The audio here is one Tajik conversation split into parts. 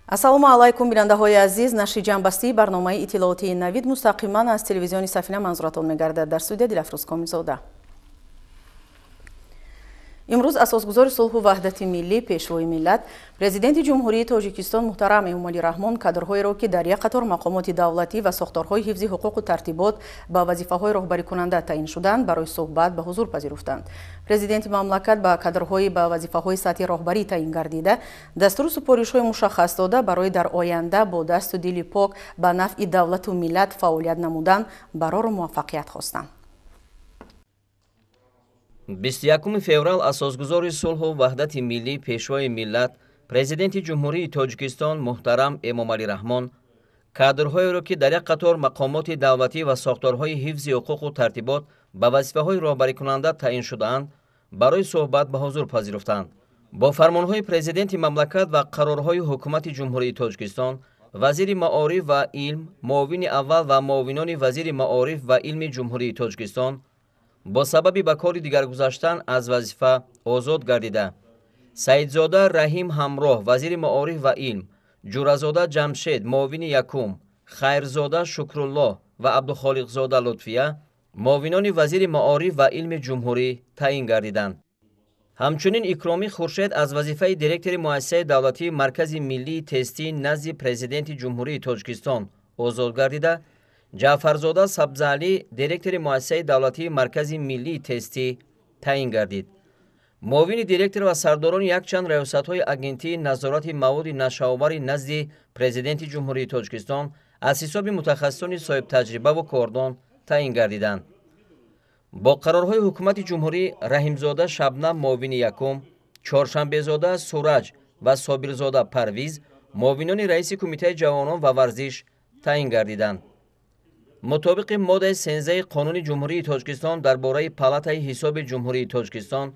Ассалому алайкум, бинандаҳои азиз. Нашри ҷамъбастии барномаи иттилоотии Навид мустақиман аз телевизиони Сафина манзуратон мегардад. Дар студия Дилафрӯз Комилзода. Имрӯз асосгузори сулҳу ваҳдати миллӣ, пешвои миллат, Президенти Ҷумҳурии Тоҷикистон муҳтарам Эмомалӣ Раҳмон кадрҳоеро, ки дар як қатор мақомоти давлатӣ ва сохторҳои ҳифзи ҳуқуқу тартибот ба вазифаҳои роҳбарикунанда таъин шуданд, барои суҳбат ба ҳузур пазируфтанд. Президенти мамлакат ба кадрҳои ба вазифаҳои сатҳи роҳбарӣ таъин гардида дастуру супоришҳои мушаххас дода, барои дар оянда бо дасту дили пок ба нафъи давлату миллат фаъолият намудан барору муваффақият хостанд. 21 феврал асосгузори сулҳу ваҳдати миллӣ, пешвои миллат, Президенти Ҷумҳурии Тоҷикистон муҳтарам Эмомалӣ Раҳмон кадрҳоеро, ки дар як қатор мақомоти давлатӣ ва сохторҳои ҳифзи ҳуқуқу тартибот ба вазифаҳои роҳбарикунанда таъин шудаанд, барои суҳбат ба ҳузур пазируфтанд. Бо фармонҳои Президенти мамлакат ва қарорҳои Ҳукумати Ҷумҳурии Тоҷикистон, вазири маориф ва илм, муовини аввал ва муовинони вазири маориф ва илми Ҷумҳурии Тоҷикистон бо сабаби ба кори дигар гузаштан аз вазифа озод гардида, Саидзода Раҳим Ҳамроҳ, вазири маориф ва илм, Ҷуразода Ҷамшед, муовини якум, Хайрзода Шукруллоҳ ва Абдухолиқзода Лутфия муовинони вазири маориф ва илми ҷумҳурӣ таъин гардиданд. Ҳамчунин Икромӣ Хуршед аз вазифаи директори муассисаи давлатии Маркази миллии тестӣ назди Президенти Ҷумҳурии Тоҷикистон озод гардида, Ҷаъфарзода Сабзаалӣ директори муассисаи давлатии Маркази миллии тестӣ таъин гардид. Муовини директор ва сардорони якчанд раёсатҳои Агентии назорати маводи нашъаовари назди Президенти Ҷумҳурии Тоҷикистон аз ҳисоби мутахассисони соҳибтаҷрибаву кордон таъин гардиданд. Бо қарорҳои Ҳукумати Ҷумҳурӣ Раҳимзода Шабнам муовини якум, Чоршанбезода Сураҷ ва Собирзода Парвиз муовинони раиси Кумитаи ҷавонон ва варзиш таъин гардиданд. Мутобиқи моддаи 13 Қонуни Ҷумҳурии Тоҷикистон дар бораи Палатаи ҳисоби Ҷумҳурии Тоҷикистон,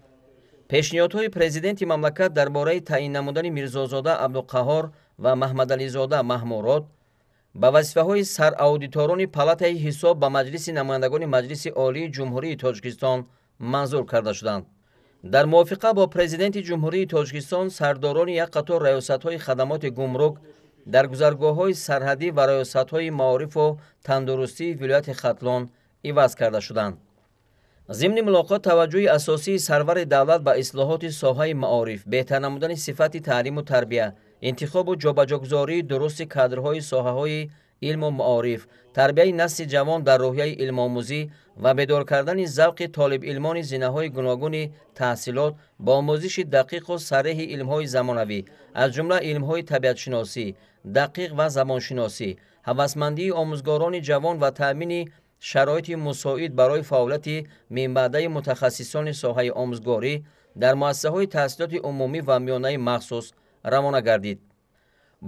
пешниҳодҳои Президенти мамлакат дар бораи таъин намудани Мирзозода Абдуқаҳор ва Маҳмадализода Маҳмурод ба вазифаҳои сараудиторони Палатаи ҳисоб ба Маҷлиси намояндагони Маҷлиси Олии Ҷумҳурии Тоҷикистон манзур карда шуданд. Дар мувофиқа бо Президенти Ҷумҳурии Тоҷикистон сардорони як қатор раёсатҳои хадамоти гумрук дар гузаргоҳҳои сарҳадӣ ва раёсатҳои маорифу тандурустии вилояти Хатлон иваз карда шуданд. Зимни мулоқот таваҷҷӯҳи асосии сарвари давлат ба ислоҳоти соҳаи маориф, беҳтар намудани сифати таълиму тарбия, интихобу ҷобаҷогузории дурусти кадрҳои соҳаҳои илму маориф, тарбияи насли ҷавон дар рӯҳияи илмомӯзӣ ва бедор кардани завқи толибилмони зинаҳои гуногуни таҳсилот бо омӯзиши дақиқу сареҳи илмҳои замонавӣ, аз ҷумла илмҳои табиатшиносӣ, дақиқ ва забоншиносӣ, ҳавасмандии омӯзгорони ҷавон ва таъмини шароити мусоид барои фаъолияти минбаъдаи мутахассисони соҳаи омӯзгорӣ дар муассисаҳои таҳсилоти умумӣ ва миёнаи махсус равона гардид.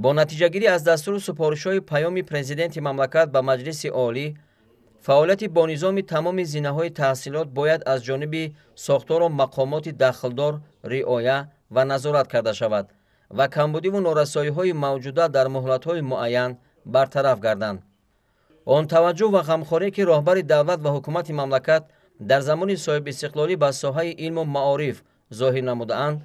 Бо натиҷагирӣ аз дастуру супоришҳои Паёми Президенти мамлакат ба Маҷлиси Олӣ, фаъолияти бонизоми тамоми зинаҳои таҳсилот бояд аз ҷониби сохтору мақомоти дахлдор риоя ва назорат карда шавад ва камбудиву норасоиҳои мавҷуда дар муҳлатҳои муайян бартараф гарданд. Он таваҷҷӯҳ ва ғамхорие, ки роҳбари давлат ва ҳукумати мамлакат дар замони соҳибистиқлолӣ ба соҳаи илму маориф зоҳир намудаанд,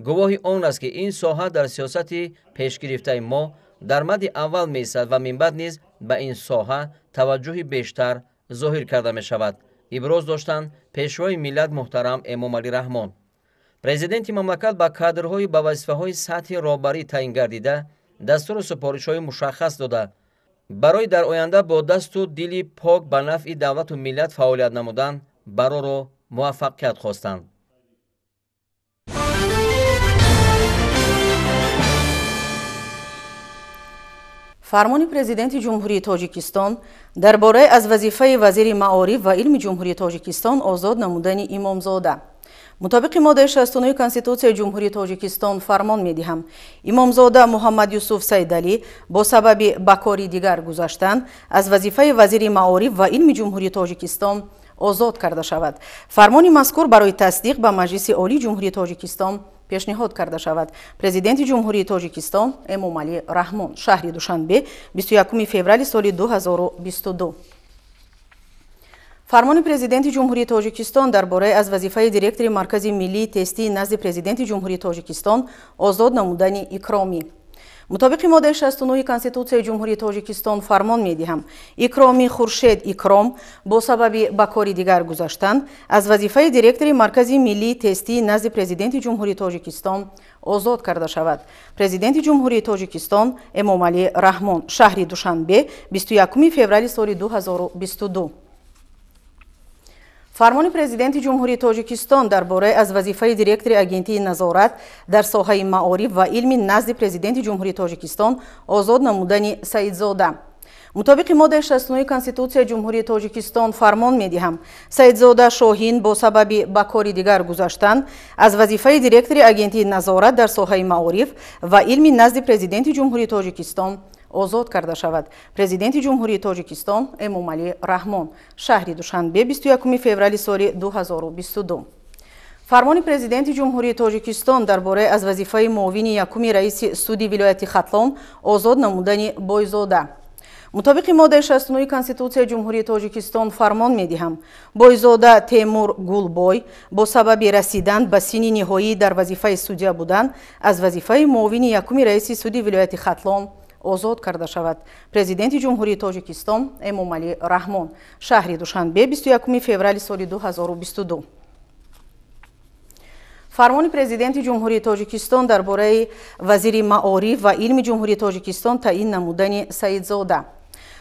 гувоҳи он аст, ки ин соҳа дар сиёсати пешгирифтаи мо дар мадди аввал меистад ва минбаъд низ ба ин соҳа таваҷҷӯҳи бештар зоҳир карда мешавад, иброз доштанд пешвои миллат муҳтарам Эмомалӣ Раҳмон. Президенти мамлакат ба кадрҳои ба вазифаҳои сатҳи роҳбарӣ таъин гардида дастуру супоришҳои мушаххас дода, барои дар оянда бо дасту дили пок ба нафъи давлату миллат фаъолият намудан барору муваффақият хостанд. Фармони Президенти Ҷумҳурии Тоҷикистон дар бораи аз вазифаи вазири маориф ва илми Ҷумҳурии Тоҷикистон озод намудани Имомзода. Мутобиқи моддаи 69 Конститутсияи Ҷумҳурии Тоҷикистон фармон медиҳам: Имомзода Муҳаммад Юсуф Сайдалӣ бо сабаби ба кори дигар гузаштан аз вазифаи вазири маориф ва илми Ҷумҳурии Тоҷикистон озод карда шавад. Фармони мазкур барои тасдиқ ба Маҷлиси Олии Ҷумҳурии Тоҷикистон пешниҳод карда шавад. Президенти Ҷумҳурии Тоҷикистон Эмомалӣ Раҳмон, шаҳри Душанбе, 21 феврали соли 2022. Фармони Президенти Ҷумҳурии Тоҷикистон дар бораи аз вазифаи директори Маркази миллии тестии назди Президенти Ҷумҳурии Тоҷикистон озод намудани Икромӣ. Мутобиқи моддаи 69 Конститутсияи Ҷумҳурии Тоҷикистон фармон медиҳам: Икроми Хуршед Икром бо сабаби ба кори дигар гузаштан аз вазифаи директори Маркази миллии тестии назди Президенти Ҷумҳурии Тоҷикистон озод карда шавад. Президенти Ҷумҳурии Тоҷикистон Эмомалӣ Раҳмон, шаҳри Душанбе, 21 феврали соли 2022. Фармони Президенти Ҷумҳурии Тоҷикистон дар бораи аз вазифаи директори Агентии назорат дар соҳаи маориф ва илми назди Президенти Ҷумҳурии Тоҷикистон озод намудани Саидзода. Мутобиқи моддаи 69 Конститутсияи Ҷумҳурии Тоҷикистон фармон медиҳам: Саидзода Шоҳин бо сабаби ба кори дигар гузаштан аз вазифаи директори Агентии назорат дар соҳаи маориф ва илми назди Президенти Ҷумҳурии Тоҷикистон озод карда шавад. Президенти Ҷумҳурии Тоҷикистон Эмомалӣ Раҳмон, шаҳри Душанбе, 21 феврали соли 2022. Фармони Президенти Ҷумҳурии Тоҷикистон дар бораи аз вазифаи муовини якуми раиси суди вилояти Хатлон озод намудани Бойзода. Мутобиқи моддаи 69 Конститутсияи Ҷумҳурии Тоҷикистон фармон медиҳам: Бойзода Темур Гулбой бо сабаби расидан ба синни ниҳоӣ дар вазифаи судя будан аз вазифаи муовини якуми раиси суди вилояти Хатлон озод карда шавад. Президенти Ҷумҳурии Тоҷикистон Эмомалӣ Раҳмон, шаҳри Душанбе, 21 феврали соли 2022. Фармони Президенти Ҷумҳурии Тоҷикистон дар бораи вазири маориф ва илми Ҷумҳурии Тоҷикистон таъин намудани Саидзода.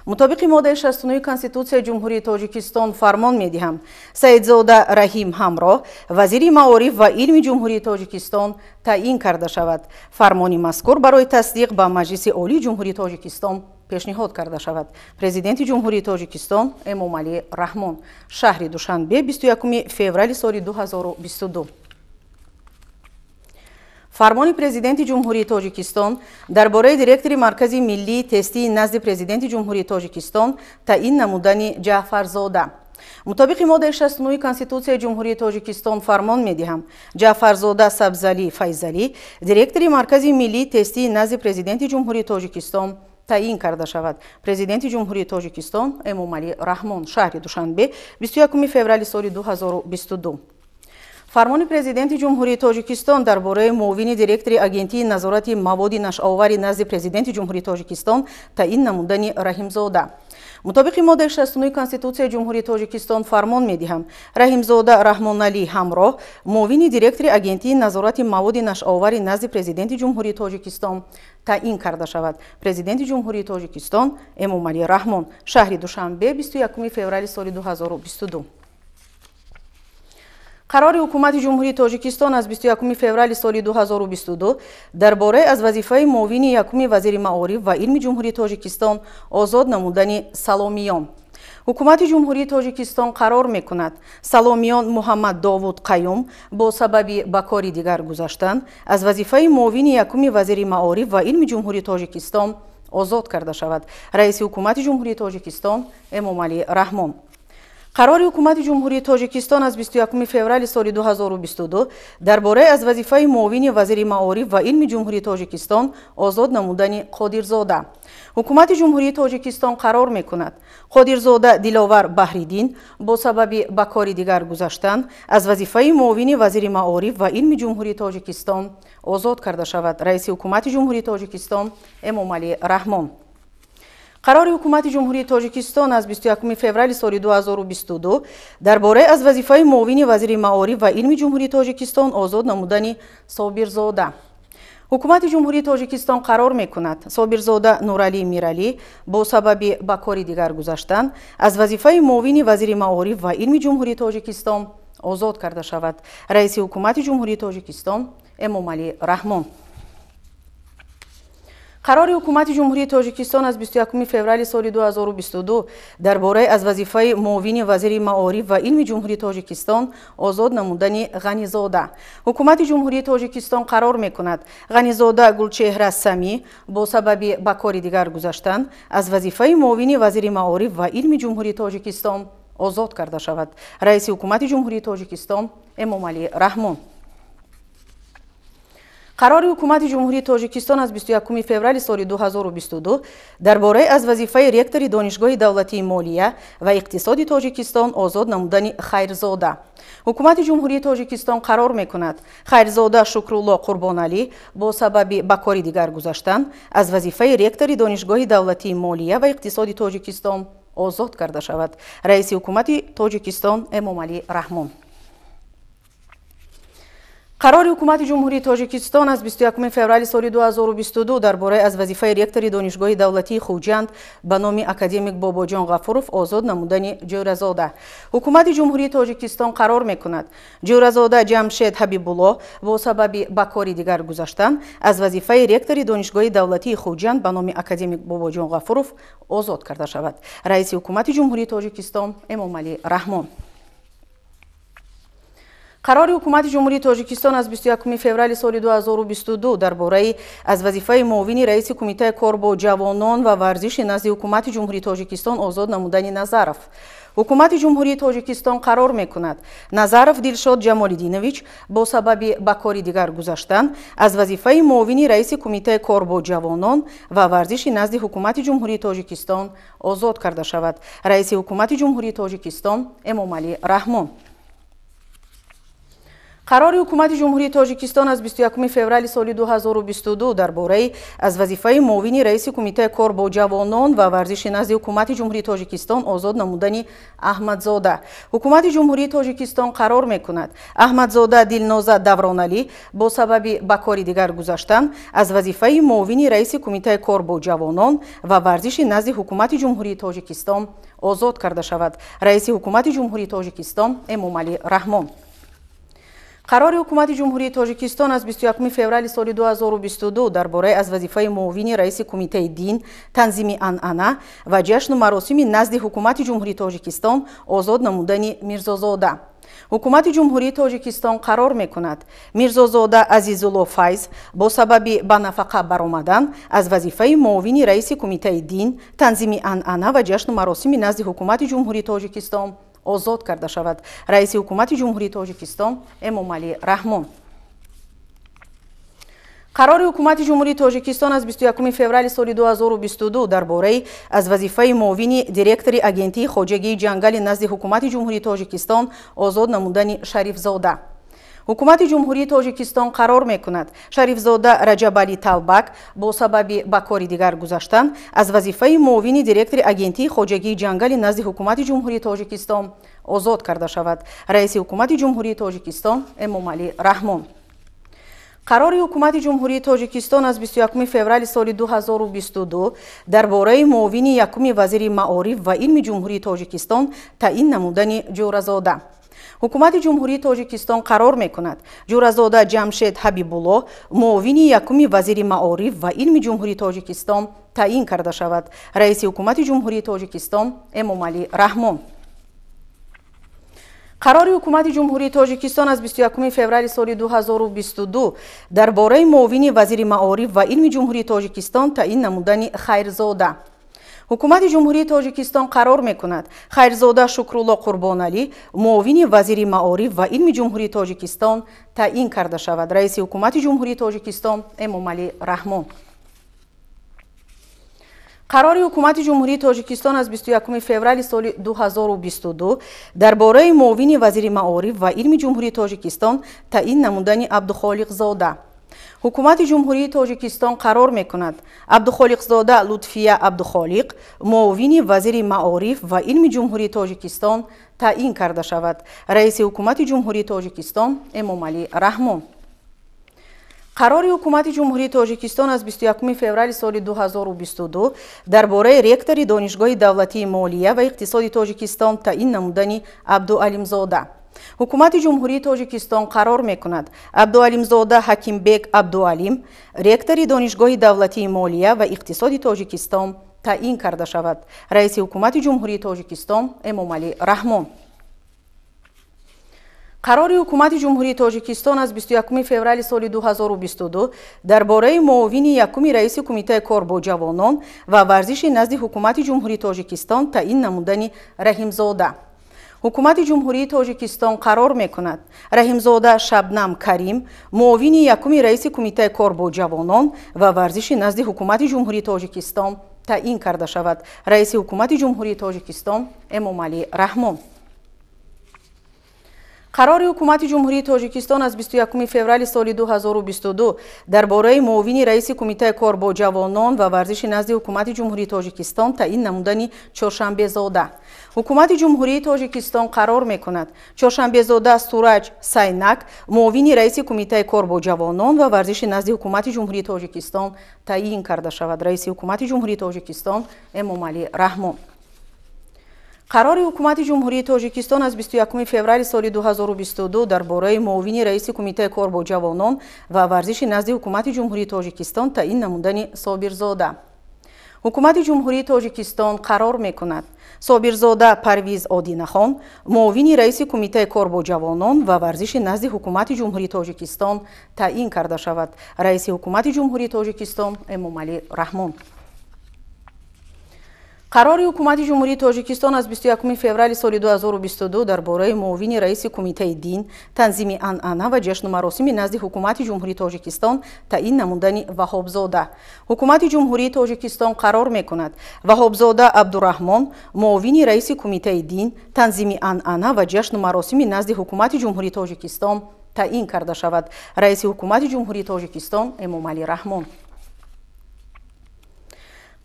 Мутобиқи моддаи 69 Конститутсияи Ҷумҳурии Тоҷикистон фармон медиҳам: Саидзода Раҳим Ҳамроҳ вазири маориф ва илми Ҷумҳурии Тоҷикистон таъин карда шавад. Фармони мазкур барои тасдиқ ба Маҷлиси Олии Ҷумҳурии Тоҷикистон пешниҳод карда шавад. Президенти Ҷумҳурии Тоҷикистон Эмомалӣ Раҳмон, шаҳри Душанбе, 21 феврали соли 2022. Фармони Президенти Ҷумҳурии Тоҷикистон дар бораи директори Маркази миллии тестии назди Президенти Ҷумҳурии Тоҷикистон таъин намудани Ҷаъфарзода. Мутобиқи моддаи 69 Конститутсияи Ҷумҳурии Тоҷикистон фармон медиҳам: Ҷаъфарзода Сабзалӣ Файзалӣ директори Маркази миллии тестии назди Президенти Ҷумҳурии Тоҷикистон таъин карда шавад. Президенти Ҷумҳурии Тоҷикистон Эмомалӣ Раҳмон, шаҳри Душанбе, 21 феврали соли 2022. Фармони Президенти Ҷумҳурии Тоҷикистон дар бораи муовини директори Агентии назорати маводи нашъаовари назди Президенти Ҷумҳурии Тоҷикистон таъин намудани Раҳимзода. Мутобиқи моддаи 69 Конститутсияи Ҷумҳурии Тоҷикистон фармон медиҳам: Раҳимзода Раҳмоналӣ Ҳамроҳ муовини директори Агентии назорати маводи нашъаовари назди Президенти Ҷумҳурии Тоҷикистон таъин карда шавад. Президенти Ҷумҳурии Тоҷикистон Эмомалӣ Раҳмон, шаҳри Душанбе, 21 феврали соли 2022. Қарори Ҳукумати Ҷумҳурии Тоҷикистон аз 21 феврали соли 2022 дар бораи аз вазифаи муовини якуми вазири маориф ва илми Ҷумҳурии Тоҷикистон озод намудани Саломиён. Ҳукумати Ҷумҳурии Тоҷикистон қарор мекунад: Саломиён Муҳаммад Довуд Қаюм бо сабаби ба кори дигар гузаштан аз вазифаи муовини якуми вазири маориф ва илми Ҷумҳурии Тоҷикистон озод карда шавад. Раиси Ҳукумати Ҷумҳурии Тоҷикистон Эмомалӣ Раҳмон. Қарори Ҳукумати Ҷумҳурии Тоҷикистон аз 21 феврали соли 2022 дар бораи аз вазифаи муовини вазири маориф ва илми Ҷумҳурии Тоҷикистон озод намудани Қодирзода. Ҳукумати Ҷумҳурии Тоҷикистон қарор мекунад: Қодирзода Диловар Баҳриддин бо сабаби ба кори дигар гузаштан аз вазифаи муовини вазири маориф ва илми Ҷумҳурии Тоҷикистон озод карда шавад. Раиси Ҳукумати Ҷумҳурии Тоҷикистон Эмомалӣ Раҳмон. Қарори Ҳукумати Ҷумҳурии Тоҷикистон аз 21 феврали соли 2022 дар бораи аз вазифаи муовини вазири маориф ва илми Ҷумҳурии Тоҷикистон озод намудани Собирзода. Ҳукумати Ҷумҳурии Тоҷикистон қарор мекунад: Собирзода Нуралӣ Миралӣ бо сабаби ба кори дигар гузаштан аз вазифаи муовини вазири маориф ва илми Ҷумҳурии Тоҷикистон озод карда шавад. Раиси Ҳукумати Ҷумҳурии Тоҷикистон Эмомалӣ Раҳмон. Қарори Ҳукумати Ҷумҳурии Тоҷикистон аз 21 феврали соли 2022 дар бораи аз вазифаи муовини вазири маориф ва илми Ҷумҳурии Тоҷикистон озод намудани Ғанизода. Ҳукумати Ҷумҳурии Тоҷикистон қарор мекунад: Ғанизода Гулчеҳра Самӣ бо сабаби ба кори дигар гузаштан аз вазифаи муовини вазири маориф ва илми Ҷумҳурии Тоҷикистон озод карда шавад. Раиси Ҳукумати Ҷумҳурии Тоҷикистон Эмомалӣ Раҳмон. Қарори Ҳукумати Ҷумҳурии Тоҷикистон аз 21 феврали соли 2022 дар бораи аз вазифаи ректори Донишгоҳи давлатии молия ва иқтисоди Тоҷикистон озод намудани Хайрзода. Ҳукумати Ҷумҳурии Тоҷикистон қарор мекунад Хайрзода Шукрулло Қурбоналӣ бо сабаби ба кори дигар гузаштан аз вазифаи ректори Донишгоҳи давлатии молия ва иқтисоди Тоҷикистон озод карда шавад. Раиси Ҳукумати Тоҷикистон Эмомалӣ Раҳмон. Қарори Ҳукумати Ҷумҳурии Тоҷикистон аз 21 феврали соли 2022 дар бораи аз вазифаи ректори Донишгоҳи давлатии Хуҷанд ба номи академик Бобоҷон Ғафуров озод намудани Ҷӯразода. Ҳукумати Ҷумҳурии Тоҷикистон қарор мекунад Ҷӯразода Ҷамшед Ҳабибулло бо сабаби ба кори дигар гузаштан аз вазифаи ректори Донишгоҳи давлатии Хуҷанд ба номи академик Бобоҷон Ғафуров озод карда шавад. Раиси Ҳукумати Ҷумҳурии Тоҷикистон Эмомалӣ Раҳмон. Қарори Ҳукумати Ҷумҳурии Тоҷикистон аз 21 феврали соли 2022 дар бораи аз вазифаи муовини раиси Кумитаи кор бо ҷавонон ва варзиши назди Ҳукумати Ҷумҳурии Тоҷикистон озод намудани Назаров. Ҳукумати Ҷумҳурии Тоҷикистон қарор мекунад Назаров Дилшод Ҷамолиддинович бо сабаби ба кори дигар гузаштан аз вазифаи муовини раиси Кумитаи кор бо ҷавонон ва варзиши назди Ҳукумати Ҷумҳурии Тоҷикистон озод карда шавад. Раиси Ҳукумати Ҷумҳурии Тоҷикистон Эмомалӣ Раҳмон. Қарори Ҳукумати Ҷумҳурии Тоҷикистон аз 21 феврали соли 2022 дар бораи аз вазифаи муовини раиси Кумитаи кор бо ҷавонон ва варзиши назди Ҳукумати Ҷумҳурии Тоҷикистон озод намудани Аҳмадзода. Ҳукумати Ҷумҳурии Тоҷикистон қарор мекунад Аҳмадзода Дилноза Давроналӣ бо сабаби ба кори дигар гузаштан аз вазифаи муовини раиси Кумитаи кор бо ҷавонон ва варзиши назди Ҳукумати Ҷумҳурии Тоҷикистон озод карда шавад. Раиси Ҳукумати Ҷумҳурии Тоҷикистон Эмомалӣ Раҳмон. Қарори Ҳукумати Ҷумҳурии Тоҷикистон аз 21 феврали соли 2022 дар бораи аз вазифаи муовини раиси Кумитаи дин, танзими анъана ва ҷашну маросими назди Ҳукумати Ҷумҳурии Тоҷикистон озод намудани Мирзозода. Ҳукумати Ҷумҳурии Тоҷикистон қарор мекунад Мирзозода Азизулло Файз бо сабаби ба нафақа баромадан аз вазифаи муовини раиси Кумитаи дин, танзими анъана ва ҷашну маросими назди Ҳукумати Ҷумҳурии Тоҷикистон озод карда шавад. Раиси Ҳукумати Ҷумҳурии Тоҷикистон Эмомалӣ Раҳмон. Қарори Ҳукумати Ҷумҳурии Тоҷикистон аз 21 феврали соли 2022 дар бораи аз вазифаи муовини директори Агентии хоҷагии ҷангали назди Ҳукумати Ҷумҳурии Тоҷикистон озод намудани Шарифзода. Ҳукумати Ҷумҳурии Тоҷикистон қарор мекунад Шарифзода Раҷабалӣ Талбак бо сабаби ба кори дигар гузаштан аз вазифаи муовини директори Агентии хоҷагии ҷангали назди Ҳукумати Ҷумҳурии Тоҷикистон озод карда шавад. Раиси Ҳукумати Ҷумҳурии Тоҷикистон Эмомалӣ Раҳмон. Қарори Ҳукумати Ҷумҳурии Тоҷикистон аз 21 феврали соли 2022 дар бораи муовини якуми вазири маориф ва илми Ҷумҳурии Тоҷикистон таъин намудани Ҷӯразода. Ҳукумати Ҷумҳурии Тоҷикистон қарор мекунад Ҷӯразода Ҷамшед Ҳабибулло муовини якуми вазири маориф ва илми Ҷумҳурии Тоҷикистон таъин карда шавад. Раиси Ҳукумати Ҷумҳурии Тоҷикистон Эмомалӣ Раҳмон. Қарори Ҳукумати Ҷумҳурии Тоҷикистон аз 21 феврали соли 2022 дар бораи муовини вазири маориф ва илми Ҷумҳурии Тоҷикистон таъин намудани Хайрзода. Ҳукумати Ҷумҳурии Тоҷикистон қарор мекунад Хайрзода Шукрулло Қурбоналӣ муовини вазири маориф ва илми Ҷумҳурии Тоҷикистон таъин карда шавад. Раиси Ҳукумати Ҷумҳурии Тоҷикистон Эмомалӣ Раҳмон. Қарори Ҳукумати Ҷумҳурии Тоҷикистон аз 21 феврали соли 2022 дар бораи муовини вазири маориф ва илми Ҷумҳурии Тоҷикистон таъин намудани Абдухолиқзода. Ҳукумати Ҷумҳурии Тоҷикистон қарор мекунад Абдухолиқзода Лутфия Абдухолиқ муовини вазири маориф ва илми Ҷумҳурии Тоҷикистон таъин карда шавад. Раиси Ҳукумати Ҷумҳурии Тоҷикистон Эмомалӣ Раҳмон. Қарори Ҳукумати Ҷумҳурии Тоҷикистон аз 21 феврали соли 2022 дар бораи ректори Донишгоҳи давлатии молия ва иқтисоди Тоҷикистон таъин намудани Абдуалимзода. Ҳукумати Ҷумҳурии Тоҷикистон қарор мекунад Абдуалимзода Ҳакимбек Абдуалим ректори Донишгоҳи давлатии молия ва иқтисоди Тоҷикистон таъин карда шавад. Раиси Ҳукумати Ҷумҳурии Тоҷикистон Эмомалӣ Раҳмон. Қарори Ҳукумати Ҷумҳурии Тоҷикистон аз 21 феврали соли 2022 дар бораи муовини якуми раиси Кумитаи кор бо ҷавонон ва варзиши назди Ҳукумати Ҷумҳурии Тоҷикистон таъин намудани Раҳимзода. Ҳукумати Ҷумҳурии Тоҷикистон қарор мекунад Раҳимзода Шабнам Карим муовини якуми раиси Кумитаи кор бо ҷавонон ва варзиши назди Ҳукумати Ҷумҳурии Тоҷикистон таъин карда шавад. Раиси Ҳукумати Ҷумҳурии Тоҷикистон Эмомалӣ Раҳмон. Қарори Ҳукумати Ҷумҳурии Тоҷикистон аз 21 феврали соли 2022 дар бораи муовини раиси Кумитаи кор бо ҷавонон ва варзиши назди Ҳукумати Ҷумҳурии Тоҷикистон таъин намудани Чоршанбезода. Ҳукумати Ҷумҳурии Тоҷикистон қарор мекунад Чоршанбезода Сураҷ Сайнак муовини раиси Кумитаи кор бо ҷавонон ва варзиши назди Ҳукумати Ҷумҳурии Тоҷикистон таъин карда шавад. Раиси Ҳукумати Ҷумҳурии Тоҷикистон Эмомалӣ Раҳмон. Қарори Ҳукумати Ҷумҳурии Тоҷикистон аз 21 феврали соли 2022 дар бораи муовини раиси Кумитаи кор бо ҷавонон ва варзиши назди Ҳукумати Ҷумҳурии Тоҷикистон таъин намудани Собирзода. Ҳукумати Ҷумҳурии Тоҷикистон қарор мекунад Собирзода Парвиз Одинахон муовини раиси Кумитаи кор бо ҷавонон ва варзиши назди Ҳукумати Ҷумҳурии Тоҷикистон таъин карда шавад. Раиси Ҳукумати Ҷумҳурии Тоҷикистон Эмомалӣ Раҳмон. Қарори Ҳукумати Ҷумҳурии Тоҷикистон аз 21 феврали соли 2022 дар бораи муовини раиси Кумитаи дин, танзими анъана ва ҷашну маросими назди Ҳукумати Ҷумҳурии Тоҷикистон таъин намудани Ваҳобзода. Ҳукумати Ҷумҳурии Тоҷикистон қарор мекунад Ваҳобзода Абдураҳмон муовини раиси Кумитаи дин, танзими анъана ва ҷашну маросими назди Ҳукумати Ҷумҳурии Тоҷикистон таъин карда шавад. Раиси Ҳукумати Ҷумҳурии Тоҷикистон Эмомалӣ Раҳмон.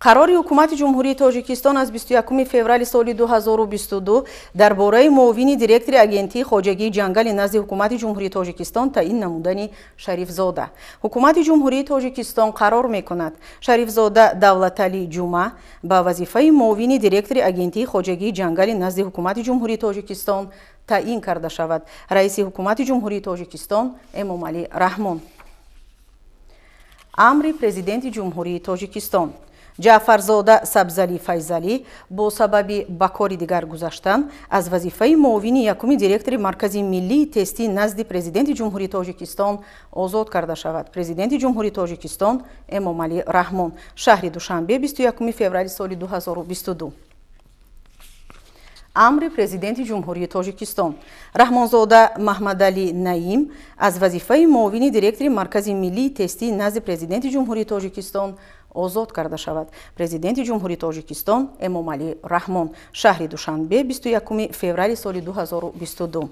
Қарори Ҳукумати Ҷумҳурии Тоҷикистон аз 21 феврали соли 2022 дар бораи муовини директори Агентии хоҷагии ҷангали назди Ҳукумати Ҷумҳурии Тоҷикистон таъин намудани Шарифзода. Ҳукумати Ҷумҳурии Тоҷикистон қарор мекунад Шарифзода Давлаталӣ Ҷума ба вазифаи муовини директори Агентии хоҷагии ҷангали назди Ҳукумати Ҷумҳурии Тоҷикистон таъин карда шавад. Раиси Ҳукумати Ҷумҳурии Тоҷикистон Эмомалӣ Раҳмон. Амри Президенти Ҷумҳурии Тоҷикистон. Ҷаъфарзода Сабзалӣ Файзалӣ бо сабаби ба кори дигар гузаштан аз вазифаи муовини якуми директори Маркази миллии тестӣ назди Президенти Ҷумҳурии Тоҷикистон озод карда шавад. Президенти Ҷумҳурии Тоҷикистон Эмомалӣ Раҳмон. Шаҳри Душанбе 21 феврали соли 2022. Амри Президенти Ҷумҳурии Тоҷикистон. Раҳмонзода Маҳмадалӣ Наим аз вазифаи муовини директори Маркази миллии тестӣ назди Президенти Ҷумҳурии Тоҷикистон озод карда шавад. Президенти Ҷумҳурии Тоҷикистон Эмомалӣ Раҳмон. Шаҳри Душанбе 21 феврали соли 2022.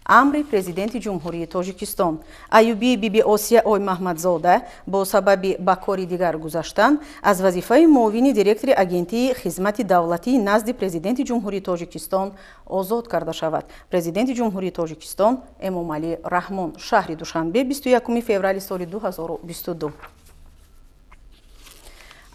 Амри Президенти Ҷумҳурии Тоҷикистон. Аюбӣ Бибиосия Оймаҳмадзода бо сабаби ба кори дигар гузаштан аз вазифаи муовини директори Агентии хизмати давлатии назди Президенти Ҷумҳурии Тоҷикистон озод карда шавад. Президенти Ҷумҳурии Тоҷикистон Эмомалӣ Раҳмон. Шаҳри Душанбе 21 феврали соли 2022.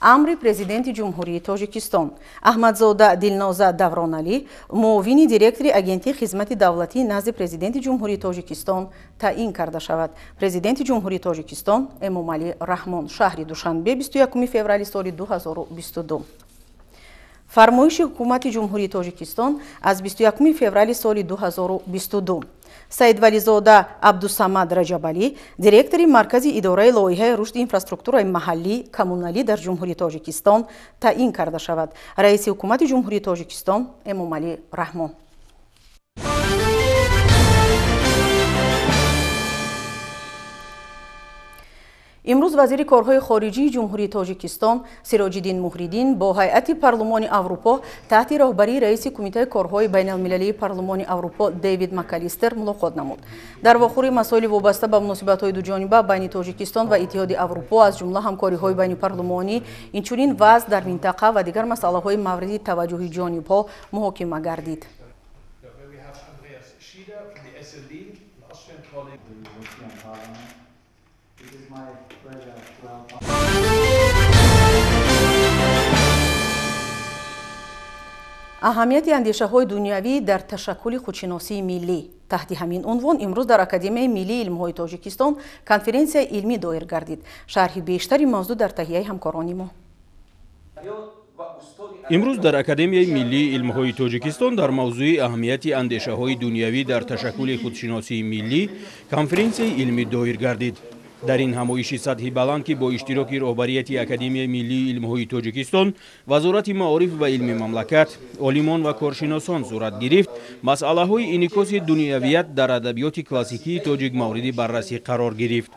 Амри Президенти Ҷумҳурии Тоҷикистон. Аҳмадзода Дилноза Давроналӣ муовини директори Агентии хизмати давлатии назди Президенти Ҷумҳурии Тоҷикистон таъин карда шавад. Президенти Ҷумҳурии Тоҷикистон Эмомалӣ Раҳмон. Шаҳри Душанбе 21 феврали соли 2022. Фармоиши Ҳукумати Ҷумҳурии Тоҷикистон аз 21 феврали соли 2022. Саидвализода Абдусамад Раҷабалӣ директори Маркази идораи лоиҳаи рушди инфраструктураи маҳаллӣ коммуналӣ дар Ҷумҳурии Тоҷикистон таъин карда шавад. Раиси Ҳукумати Ҷумҳурии Тоҷикистон Эмомалӣ Раҳмон. Имрӯз вазири корҳои хориҷии Ҷумҳурии Тоҷикистон Сироҷиддин Муҳриддин бо ҳайати Парлумони Аврупо таҳти роҳбарии раиси Кумитаи корҳои байналмилалии Парлумони Аврупо Дэвид Макалистер мулоқот намуд. Дар вохӯри масоили вобаста ба муносибатҳои дуҷониба байни Тоҷикистон ва Иттиҳоди Аврупо, аз ҷумла ҳамкориҳои байнипарлумонӣ, инчунин вазъ дар минтақа ва дигар масъалаҳои мавриди таваҷҷӯҳи ҷонибҳо муҳокима гардид. Аҳамияти андешаҳои дунявӣ дар ташаккули худшиносии миллӣ. Таҳти ҳамин унвон имрӯз дар Академияи миллии илмҳои Тоҷикистон конференсияи илмӣ доир гардид. Шарҳи бештари мавзӯъ дар таҳияи ҳамкорони мо. Имрӯз дар Академияи миллии илмҳои Тоҷикистон дар мавзӯи аҳамияти андешаҳои дунявӣ дар ташаккули худшиносии миллӣ конференсияи илмӣ доир гардид. Дар ин ҳамоиши сатҳи баланд, ки бо иштироки роҳбарияти Академияи миллии илмҳои Тоҷикистон, Вазорати маориф ва илми мамлакат, олимон ва коршиносон сурат гирифт, масъалаҳои инъикоси дунявият дар адабиёти классикии тоҷик мавриди баррасӣ қарор гирифт.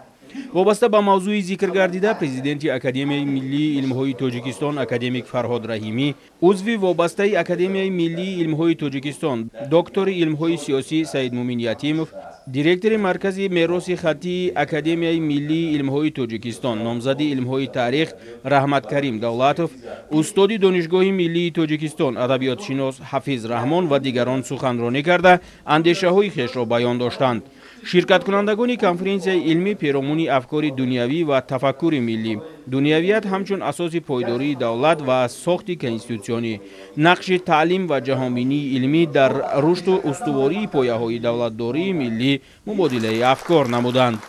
Вобаста ба мавзӯи зикргардида, президенти Академияи миллии илмҳои Тоҷикистон академик Фарҳод Раҳимӣ, узви вобастаи Академияи миллии илмҳои Тоҷикистон, доктори илмҳои сиёсӣ Саидмумин Ятимов, директори Маркази мероси хаттии Академияи миллии илмҳои Тоҷикистон, номзади илмҳои таърих Раҳматкарим Давлатов, устоди Донишгоҳи миллии Тоҷикистон адабиётшинос Ҳафиз Раҳмон ва дигарон суханронӣ карда, андешаҳои хешро баён доштанд. Ширкаткунандагони конференсияи илмӣ перомуни афкори дунявӣ ва тафаккури миллӣ, дунявият ҳамчун асоси пойдории давлат ва сохти конститутсионӣ, нақши таълим ва ҷаҳонбинии илмӣ дар рушду устувории пояҳои давлатдории миллӣ мубодилаи афкор намуданд.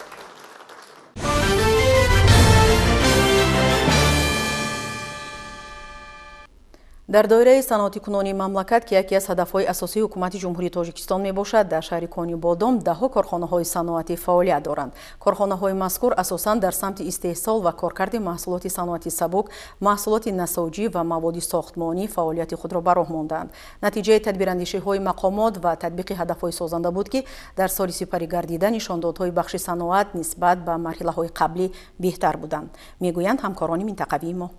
Дар доираи саноатикунонии мамлакат, ки яке аз ҳадафҳои асосии ҳукумати Ҷумҳурии Тоҷикистон мебошад, дар шаҳри Конибодом даҳҳо корхонаҳои саноатӣ фаъолият доранд. Корхонаҳои мазкур асосан дар самти истеҳсол ва коркарди маҳсулоти саноати сабук, маҳсулоти насоҷӣ ва маводи сохтмонӣ фаъолияти худро ба роҳ мондаанд. Натиҷаи тадбирандешиҳои мақомот ва татбиқи ҳадафҳои созанда буд, ки дар соли сипарӣ гардида нишондодҳои бахши саноат нисбат ба марҳилаҳои қаблӣ беҳтар буданд, мегӯянд ҳамкорони минтақавии мо.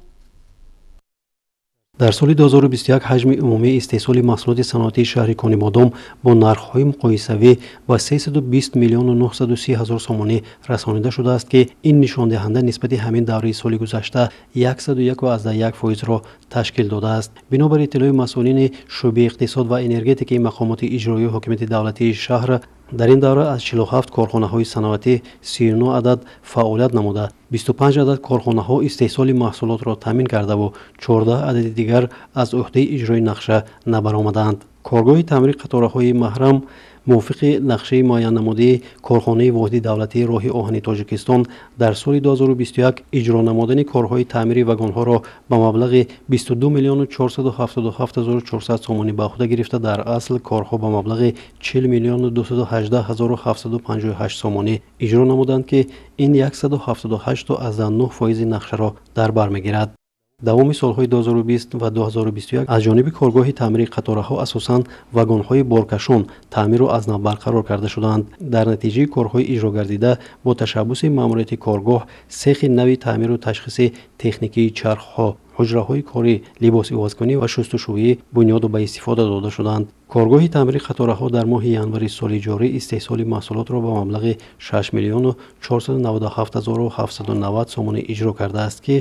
Дар соли 2021 ҳаҷми умумии истеҳсоли маҳсулоти саноатии шаҳри Конибодом бо нархҳои муқоисавӣ ба 320 миллиону 930 ҳазор сомонӣ расонида шудааст, ки ин нишондиҳанда нисбати ҳамин давраи соли гузашта 101,1 фоизро ташкил додааст. Бинобар иттилои масъулини шӯъбаи иқтисод ва энергетикаи мақомоти иҷроии ҳокимияти давлатии шаҳр, дар ин давра аз 47 корхонаҳои саноатӣ 39 адад фаъолият намуда, 25 адад корхонаҳо истеҳсоли маҳсулотро таъмин кардаву 14 адади дигар аз ӯҳдаи иҷрои нақша набаромадаанд. Коргоҳи таъмири қатораҳои маҳрам мувофиқи нақшаи муайяннамудии корхонаи воҳиди давлатии роҳи оҳани Тоҷикистон дар соли 2021 иҷро намудани корҳои таъмири вагонҳоро ба маблағи 22 миллиону 477 ҳазору 400 сомонӣ ба ӯҳда гирифта, дар асл корҳо ба маблағи 40 миллиону 218 ҳазору 758 сомонӣ иҷро намуданд, ки ин 178,9 фоизи нақшаро дар бар мегирад. Давоми солҳои 2020 ва 2021 аз ҷониби коргоҳи таъмири қатораҳо асосан вагонҳои боркашон таъмиру аз нав барқарор карда шуданд. Дар натиҷаи корҳои иҷрогардида бо ташаббуси маъмурияти коргоҳ сехи нави таъмиру ташхиси техникии чархҳо, ҳуҷраҳои корӣ, либосивазкунӣ ва шустушӯӣ бунёду ба истифода дода шуданд. Коргоҳи таъмири қатораҳо дар моҳи январи соли ҷорӣ истеҳсоли маҳсулотро ба маблағи 6 миллиону 497 ҳазору 790 сомонӣ иҷро кардааст, ки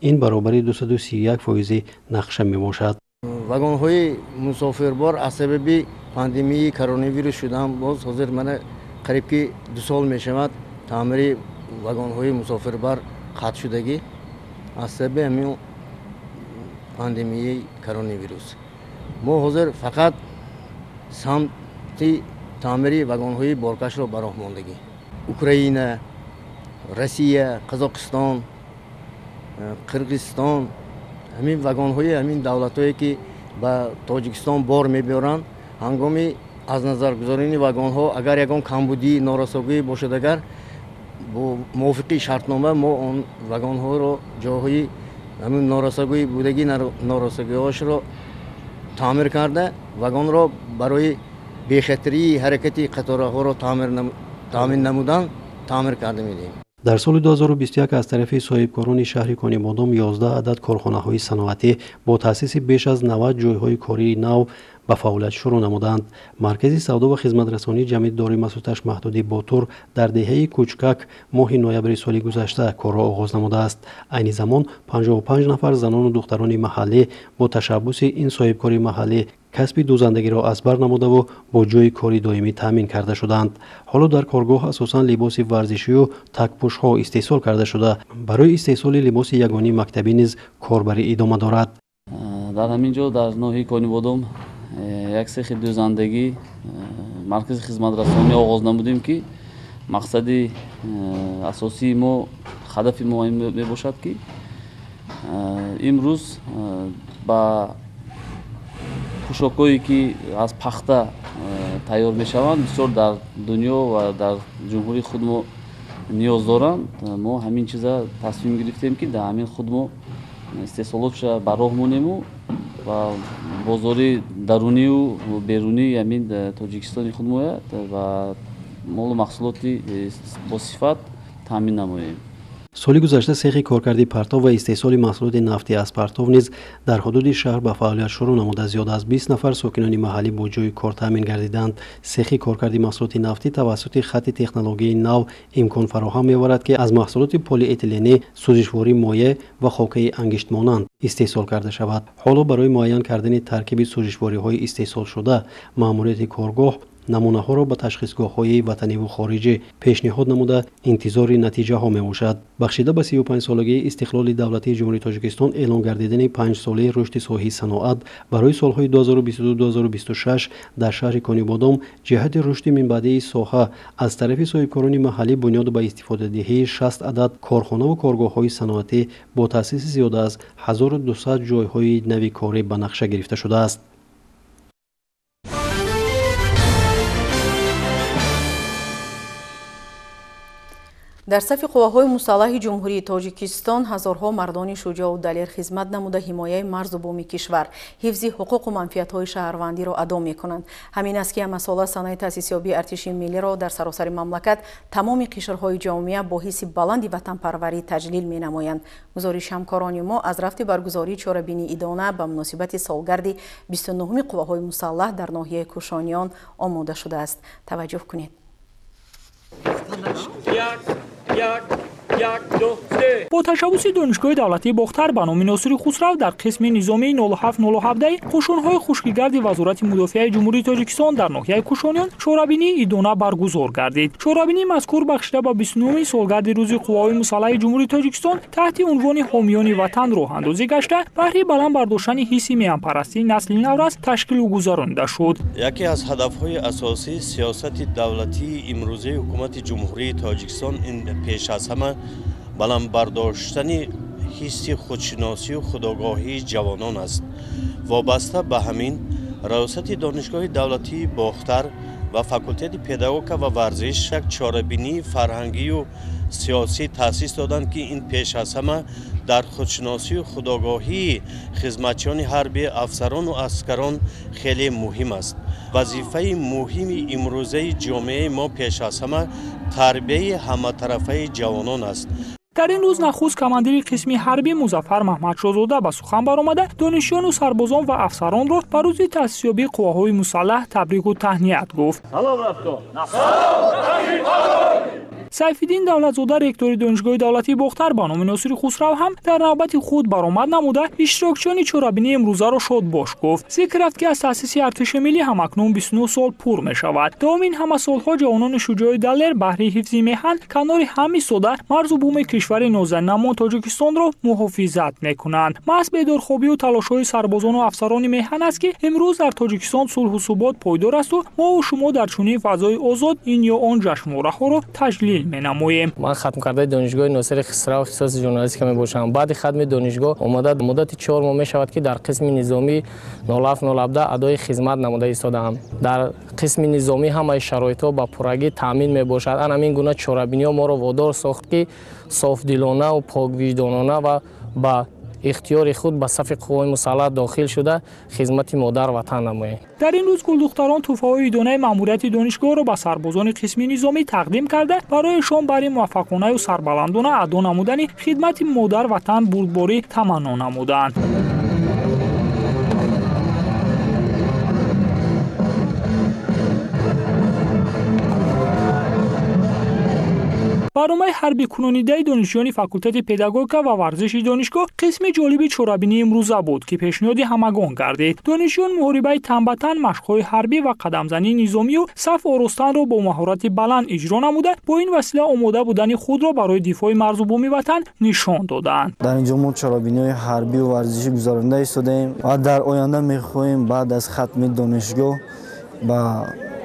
ин баробари 231 фоизи нақша мебошад. Вагонҳои мусофирбор аз сабаби пандемияи коронавирус шудан боз ҳозир мана қариб ки 2 сол мешавад таъмири вагонҳои мусофирбар қатъ шудагӣ аз сабаби ҳамин пандемияи коронавирус. Мо ҳозир фақат самти таъмири вагонҳои боркашро ба роҳ мондагӣ. Украина, Россия, Қазоқистон, Қирғизистон, ҳамин вагонҳои ҳамин давлатҳое ки ба Тоҷикистон бор мебиёранд, ҳангоми аз назаргузории вагонҳо агар ягон камбудӣ, норасогӣ бошад, агар бо мувофиқи шартнома мо он вагонҳоро ҷоҳои ҳамин норасогӣ будагӣ норасогиҳошро таъмир карда, вагонро барои бехатарии ҳаракати қатораҳоро таъмин намудан таъмир карда медиҳем. Дар соли 2021 аз тарафи соҳибкорони шаҳри Конибодом 11 адад корхонаҳои саноатӣ бо таъсиси беш аз 90 ҷойҳои кории нав ба фаъолият шурӯъ намуданд. Маркази савдо ва хизматрасонии ҷамъияти дорои масъулияташ маҳдуди Ботур дар деҳаи Кучкак моҳи ноябри соли гузашта корро оғоз намудааст. Айни замон 55 нафар занону духтарони маҳаллӣ бо ташаббуси ин соҳибкори маҳаллӣ касби дӯзандагиро аз бар намудаву бо ҷойи кори доимӣ таъмин карда шуданд. Ҳоло дар коргоҳ асосан либоси варзишию такпӯшҳо истеҳсол карда шуда, барои истеҳсоли либоси ягонии мактабӣ низ корбарӣ идома дорад. Дар ҳамин ҷо дар ноҳияи Конибодом як сехи дӯзандагӣ, маркази хизматрасонӣ оғоз намудем, ки мақсади асосии мо, ҳадафи мо ин мебошад, ки имрӯз ба пӯшокҳое ки аз пахта тайёр мешаванд, бисёр дар дунё ва дар ҷумҳурии худ мо ниёз доранд. Мо ҳамин чиза тасмим гирифтем, ки дар ҳамин худ мо истеҳсолотша ба роҳ монему ва бозори дарунию берунии ҳамин Тоҷикистони худ мояд ва молу маҳсулоти босифат таъмин намоем. Соли гузашта сехи коркарди партов ва истеҳсоли маҳсулоти нафтӣ аз партов низ дар ҳудуди шаҳр ба фаъолият шурӯъ намуда, зиёда аз 20 нафар сокинони маҳаллӣ бо ҷойи кор таъмин гардиданд. Сехи коркарди маҳсулоти нафтӣ тавассути хатти технологияи нав имкон фароҳам меоварад, ки аз маҳсулоти полиэтиленӣ сӯзишвории моеъ ва хокаи ангиштмонанд истеҳсол карда шавад. Ҳоло барои муайян кардани таркиби сӯзишвориҳои истеҳсолшуда маъмурияти коргоҳ намунаҳоро ба ташхисгоҳҳои ватаниву хориҷӣ пешниҳод намуда, интизори натиҷаҳо мебошад. Бахшида ба 35-солагии истиқлоли давлатии Ҷумҳурии Тоҷикистон эълон гардидани 5-солаи рушди соҳаи саноат барои солҳои 2022-2026 дар шаҳри Конибодом ҷиҳати рушди минбаъдии соҳа аз тарафи соҳибкорони маҳаллӣ бунёду ба истифодадиҳии 60 адад корхонаву коргоҳҳои саноатӣ бо таъсиси зиёда аз 1200 ҷойҳои нави корӣ ба нақша гирифта шудааст. Дар сафи қувваҳои мусаллаҳи Ҷумҳурии Тоҷикистон ҳазорҳо мардони шуҷоу далер хизмат намуда, ҳимояи марзу буми кишвар, ҳифзи ҳуқуқу манфиатҳои шаҳрвандиро адо мекунанд. Ҳамин аст, ки ҳамасола санаи таъсисёбии артиши миллиро дар саросари мамлакат тамоми қишрҳои ҷомеа бо ҳисси баланди ватанпарварӣ таҷлил менамоянд. Гузориши ҳамкорони мо аз рафти баргузории чорабинии идона ба муносибати солгарди 29-уми қувваҳои мусаллаҳ дар ноҳияи Кӯшониён омода шудааст. Таваҷҷӯҳ кунед. Бо ташаббуси Донишгоҳи давлатии Бохтар ба номи Носири Хусрав дар қисми низомии 0707 қӯшунҳои хушкигарди Вазорати мудофиаи Ҷумҳурии Тоҷикистон дар ноҳияи Кӯшониён чорабинии идона баргузор гардид. Чорабинии мазкур бахшида ба 29-уми солгарди рӯзи қувваҳои мусаллаҳи Ҷумҳурии Тоҷикистон таҳти унвони ҳомиёни ватан роҳандозӣ гашта, баҳри баланд бардоштани ҳисси меҳанпарастии насли наврас ташкилу гузаронида шуд. Яке аз ҳадафҳои асосии сиёсати давлатии имрӯзаи ҳукумати Ҷумҳурии Тоҷикистон ин пеш аз ҳама баланд бардоштани ҳисси худшиносию худогоҳии ҷавонон аст. Вобаста ба ҳамин раёсати Донишгоҳи давлатии Бохтар ва факултети педагогика ва варзиш як чорабинии фарҳангию сиёсӣ таъсис доданд, ки ин пеш аз ҳама дар худшиносию худогоҳии хизматчиёни ҳарбӣ, афсарону аскарон хеле муҳим аст. Вазифаи муҳими имрӯзаи ҷомеаи мо пеш аз ҳама тарбияи ҳаматарафаи ҷавонон аст. Дар ин рӯз нахуст командири қисми ҳарбӣ Музаффар Маҳмадшозода ба сухан баромада, донишҷӯёну сарбозон ва афсаронро ба рӯзи таъсисёбии қувваҳои мусаллаҳ табрику таҳният гуфт. Сайфиддин Давлатзода, ректори Донишгоҳи давлатии Бохтар ба номи Носири Хусрав ҳам дар навбати худ баромад намуда, иштирокчиёни чорабинии имрӯзаро шодбош гуфт. Зикр рафт, ки аз таъсиси артиши миллӣ ҳамакнун 29 сол пур мешавад. Давоми ин ҳама солҳо ҷавонони шуҷои далер баҳри ҳифзи меҳан канори ҳам истода, марзу буми кишвари нозанинамон Тоҷикистонро муҳофизат мекунанд. Маҳз бедорхобию талошҳои сарбозону афсарони меҳан аст, ки имрӯз дар Тоҷикистон сулҳу субот пойдор асту мову шумо дар чунин фазои озод ин ё он ҷашнвораҳоро таҷлил менамоем. Ман хатмкардаи Донишгоҳи Носири Хусрав ихтисоси журналистика мебошам. Баъди хатми донишгоҳ омада муддати 4 моҳ мешавад, ки дар қисми низомии 0707 адои хизмат намуда истодаам. Дар қисми низомӣ ҳамаи шароитҳо ба пуррагӣ таъмин мебошад. Ан ҳамин гуна чорабиниҳо моро водор сохт, ки софдилона ва поквиҷдонона ва ба ихтиёри худ ба сафи қувваҳои мусаллаҳ дохил шуда, хизмати модар ватан намоем. Дар ин рӯз гулдухтарон тӯҳфаҳои идонаи маъмурияти донишгоҳро ба сарбозони қисми низомӣ тақдим карда, барояшон бари муваффақонаю сарбаландона адо намудани хидмати модар ватан бурдборӣ таманно намуданд. Барномаи ҳарбикунонидаи донишҷӯёни факултети педагогика ва варзиши донишгоҳ қисми ҷолиби чорабинии имрӯза буд, ки пешниҳоди ҳамагон гардид. Донишҷӯён муҳорибаи танбатан, машқҳои ҳарбӣ ва қадамзании низомию саф оростанро бо маҳорати баланд иҷро намуда, бо ин васила омода будани худро барои дифои марзу буми ватан нишон доданд. Дар инҷо мо чорабиниҳои ҳарбию варзишӣ гузаронида истодаем ва дар оянда мехоҳем баъд аз хатми донишгоҳ ба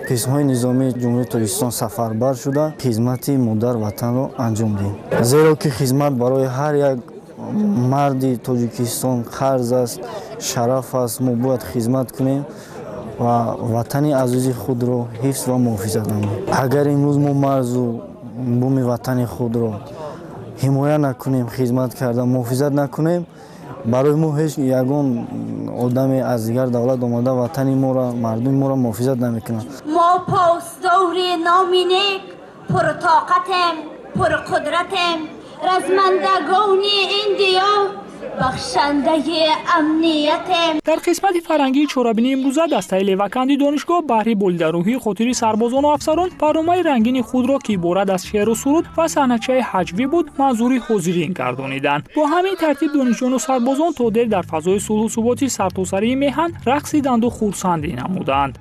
қисмҳои низомии Ҷумҳурии Тоҷикистон сафарбар шуда, хизмати модар ватанро анҷом диҳем. Зеро ки хизмат барои ҳар як марди Тоҷикистон қарз аст, шараф аст. Мо бояд хизмат кунем ва ватани азизи худро ҳифз ва муҳофизат намоем. Агар имрӯз мо марзу буми ватани худро ҳимоя накунем, хизмат карда муҳофизат накунем, барои мо ҳеҷ ягон одаме аз дигар давлат омада ватани моро, мардуми моро муҳофизат намекунад. Мо посдори номи нек, пуртоқатем, пурқудратем, размандагони ин диёр, бахшандаи амниятем. Дар қисмати фарҳангии чорабинии имрӯза дастаи леваканди донишгоҳ баҳри болидарӯҳии хотири сарбозону афсарон барномаи рангини худро, ки иборат аз шеъру суруд ва саҳначаи ҳаҷвӣ буд, манзури ҳозирин гардониданд. Бо ҳамин тартиб донишҷӯёну сарбозон то дер дар фазои сулҳу суботи сартосарии меҳан рақсиданду хурсандӣ намуданд.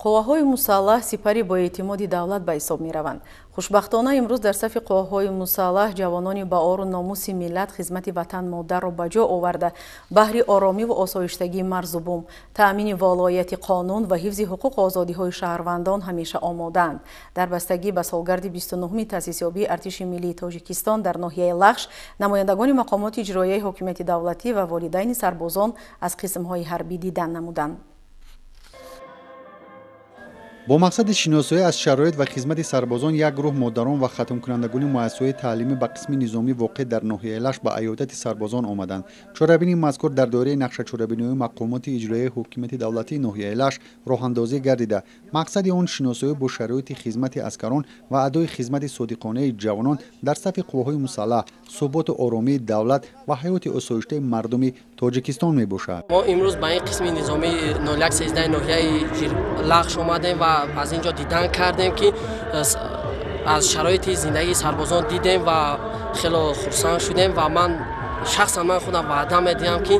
Қувваҳои мусаллаҳ сипари боэътимоди давлат ба ҳисоб мераванд. Хушбахтона имрӯз дар сафи қувваҳои мусаллаҳ ҷавонони ба ору номуси миллат хизмати ватан модарро ба ҷо оварда, баҳри оромӣ ва осоиштагии марзу бум, таъмини волояти қонун ва ҳифзи ҳуқуқу озодиҳои шаҳрвандон ҳамеша омодаанд. Дар бастагӣ ба солгарди 29-ми таъсисёбии Артиши миллии Тоҷикистон дар ноҳияи Лахш намояндагони мақомоти иҷроияи ҳокимияти давлатӣ ва волидайни сарбозон аз қисмҳои ҳарбӣ дидан намуданд. Бо мақсади шиносоӣ аз шароит ва хизмати сарбозон як гурӯҳ модарон ва хатмкунандагони муассисаҳои таълимӣ ба қисми низомӣ воқеъ дар ноҳияи Лахш ба аёдати сарбозон омаданд. Чорабинии мазкур дар доираи нақшачорабиниҳои мақомоти иҷроияи ҳокимияти давлатии ноҳияи Лахш роҳандозӣ гардида. Мақсади он шиносоӣ бо шароити хизмати аскарон ва адои хизмати содиқонаи ҷавонон дар сафи қувваҳои мусаллаҳ, суботу оромии давлат ва ҳаёти осоиштаи мардуми Тоҷикистон мебошад. Мо имрӯз ба ин қисми низомии 0113 ноҳияи Лахш омадем ва аз ин ҷо дидан кардем, ки аз шароити зиндагии сарбозон дидем ва хело хурсанд шудем. Ва ман шахсан ман худам ваъда медиҳам, ки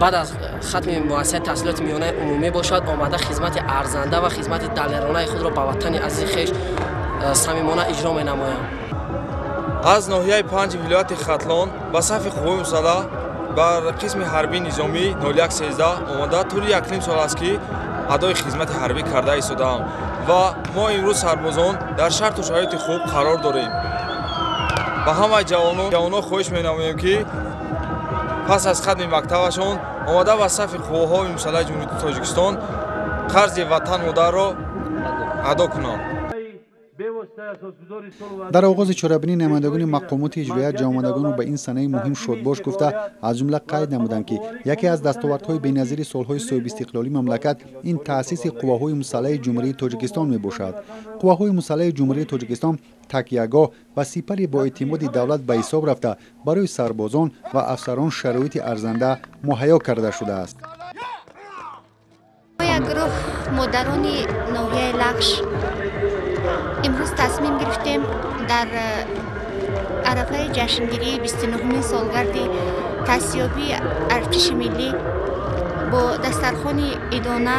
баъд аз хатми муассисаи таҳсилоти миёнаи умумӣ бошад, омада хизмати арзанда ва хизмати далеронаи худро ба ватани азизи хеш самимона иҷро менамоям. Аз ноҳияи 5 вилояти Хатлон ба сафи қувваҳои мусаллаҳ бар қисми ҳарбии низомӣ 0113 омада тӯли 1,5 сол аст, ки адои хизмати ҳарбӣ карда истодаам ва мо имрӯз сарбозон дар шарту шароити хуб қарор дорем. Ба ҳамаи ҷавонон хоҳиш менамоем, ки пас аз хатми мактабашон омада ба сафи қувваҳои мусаллаҳи Ҷумҳурии Тоҷикистон қарзи ватан модарро адо кунанд. Дар оғози чорабинӣ намояндагони мақомоти иҷроия ҷамъомадагонро ба ин санаи муҳим шодбош гуфта, аз ҷумла қайд намуданд, ки яке аз дастовардҳои беназири солҳои соҳибистиқлолии мамлакат ин таъсиси қувваҳои мусаллаҳи Ҷумҳурии Тоҷикистон мебошад. Қувваҳои мусаллаҳи Ҷумҳурии Тоҷикистон такягоҳ ва сипари боэътимоди давлат ба ҳисоб рафта, барои сарбозон ва афсарон шароити арзанда муҳайё карда шудааст. Як гурӯҳ модарони ноҳияи Лахш имрӯз тасмим гирифтем дар арафаи ҷашнгирии 29-умин солгарди таъсисёбии Артиши миллӣ бо дастархони идона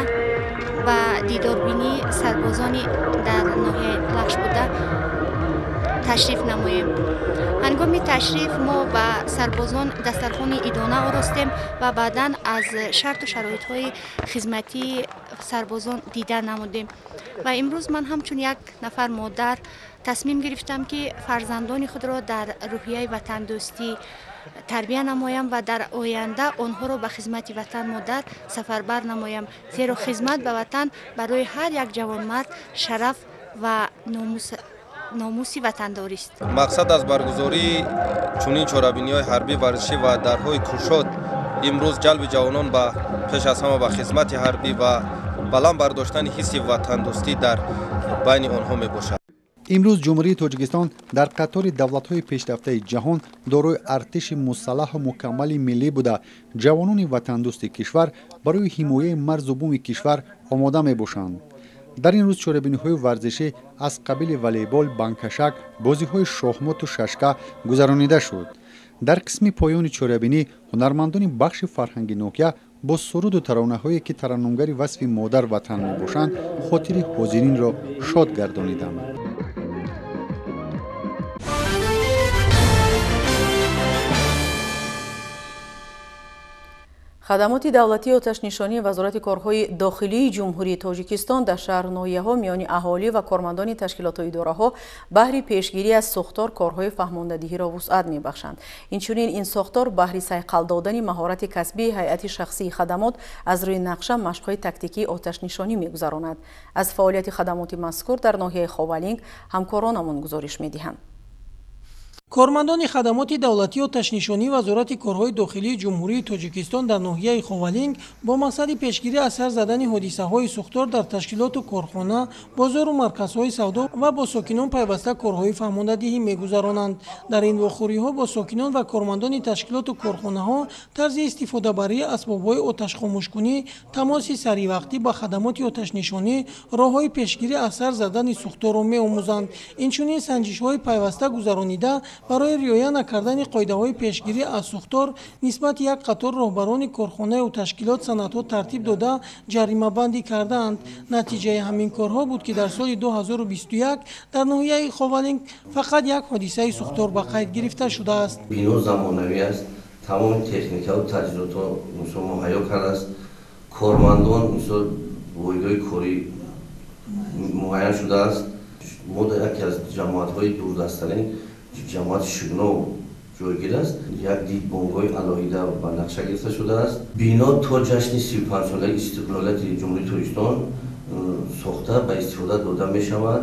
ва дидорбинии сарбозони дар ноҳияи Лахш буда ташриф намоем. Ҳангоми ташриф мо ба сарбозон дастархони идона оростем ва баъдан аз шарту шароитҳои хизматии сарбозон дида намудем. Ва имрӯз ман ҳамчун як нафар модар тасмим гирифтам, ки фарзандони худро дар рӯҳияи ватандӯстӣ тарбия намоям ва дар оянда онҳоро ба хизмати ватан модар сафарбар намоям, зеро хизмат ба ватан барои ҳар як ҷавонмард шараф ва номуси ватандорист. Мақсад аз баргузории чунин чорабиниҳои ҳарбӣ, варзишӣ ва дарҳои кушод имрӯз ҷалби ҷавонон ба пеш аз ҳама ба хизмати ҳарбӣ ва баланд бардоштани ҳисси ватандӯстӣ дар байни онҳо мебошад. Имрӯз Ҷумҳурии Тоҷикистон дар қатори давлатҳои пешрафтаи ҷаҳон дорои артиши мусаллаҳу мукаммали миллӣ буда, ҷавонони ватандӯсти кишвар барои ҳимояи марзу буми кишвар омода мебошанд. Дар ин рӯз чорабиниҳои варзишӣ аз қабили волейбол, банкашак, бозиҳои шоҳмоту шашка гузаронида шуд. Дар қисми поёни чорабинӣ ҳунармандони бахши фарҳанги ноҳия бо суруду таронаҳое, ки тараннумгари васфи модар ватан мебошанд, хотири ҳозиринро шод гардониданд. Хадамоти давлатии оташнишонии Вазорати корҳои дохилии Ҷумҳурии Тоҷикистон дар шаҳру ноҳияҳо миёни аҳолӣ ва кормандони ташкилоту идораҳо баҳри пешгирӣ аз сӯхтор корҳои фаҳмондадиҳиро вусъат мебахшанд. Инчунин ин сохтор баҳри сайқал додани маҳорати касбии ҳайати шахсии хадамот аз рӯи нақша машқҳои тактикии оташнишонӣ мегузаронад. Аз фаъолияти хадамоти мазкур дар ноҳияи Ховалинг ҳамкоронамон гузориш медиҳанд. Кормандони хадамоти давлатии оташнишонии Вазорати корҳои дохилии Ҷумҳурии Тоҷикистон дар ноҳияи Ховалинг бо мақсади пешгирӣ аз сар задани ҳодисаҳои сӯхтор дар ташкилоту корхона, бозору марказҳои савдо ва бо сокинон пайваста корҳои фаҳмондадиҳӣ мегузаронанд. Дар ин вохӯриҳо бо сокинон ва кормандони ташкилоту корхонаҳо тарзи истифодабарии асбобҳои оташхомӯшкунӣ, тамоси саривақтӣ ба хадамоти оташнишонӣ, роҳҳои пешгирӣ аз сар задани сӯхторро меомӯзанд. Инчунин санҷишҳои пайваста гузаронида барои риоя накардани қоидаҳои пешгирӣ аз сӯхтор нисбати як қатор роҳбарони корхонаю ташкилот санадҳо тартиб дода ҷаримабандӣ кардаанд. Натиҷаи ҳамин корҳо буд, ки дар соли 2021 дар ноҳияи Ховалинг фақат як ҳодисаи сӯхтор ба қайд гирифта шудааст. Бино замонавӣ аст, тамоми техникаву таҷҳизотҳо мисол муҳайё кардааст, кормандон мисол воҳидҳои корӣ муайян шудааст. Мо дар яке аз ҷамоатҳои дурдасттарин ҷамоати Шигнов ҷойгир аст. Як дидбонгоҳи алоҳида ба нақша гирифта шудааст. Бино то ҷашни 35-солаи истиқлолияти Ҷумҳурии Тоҷикистон сохта ба истифода дода мешавад.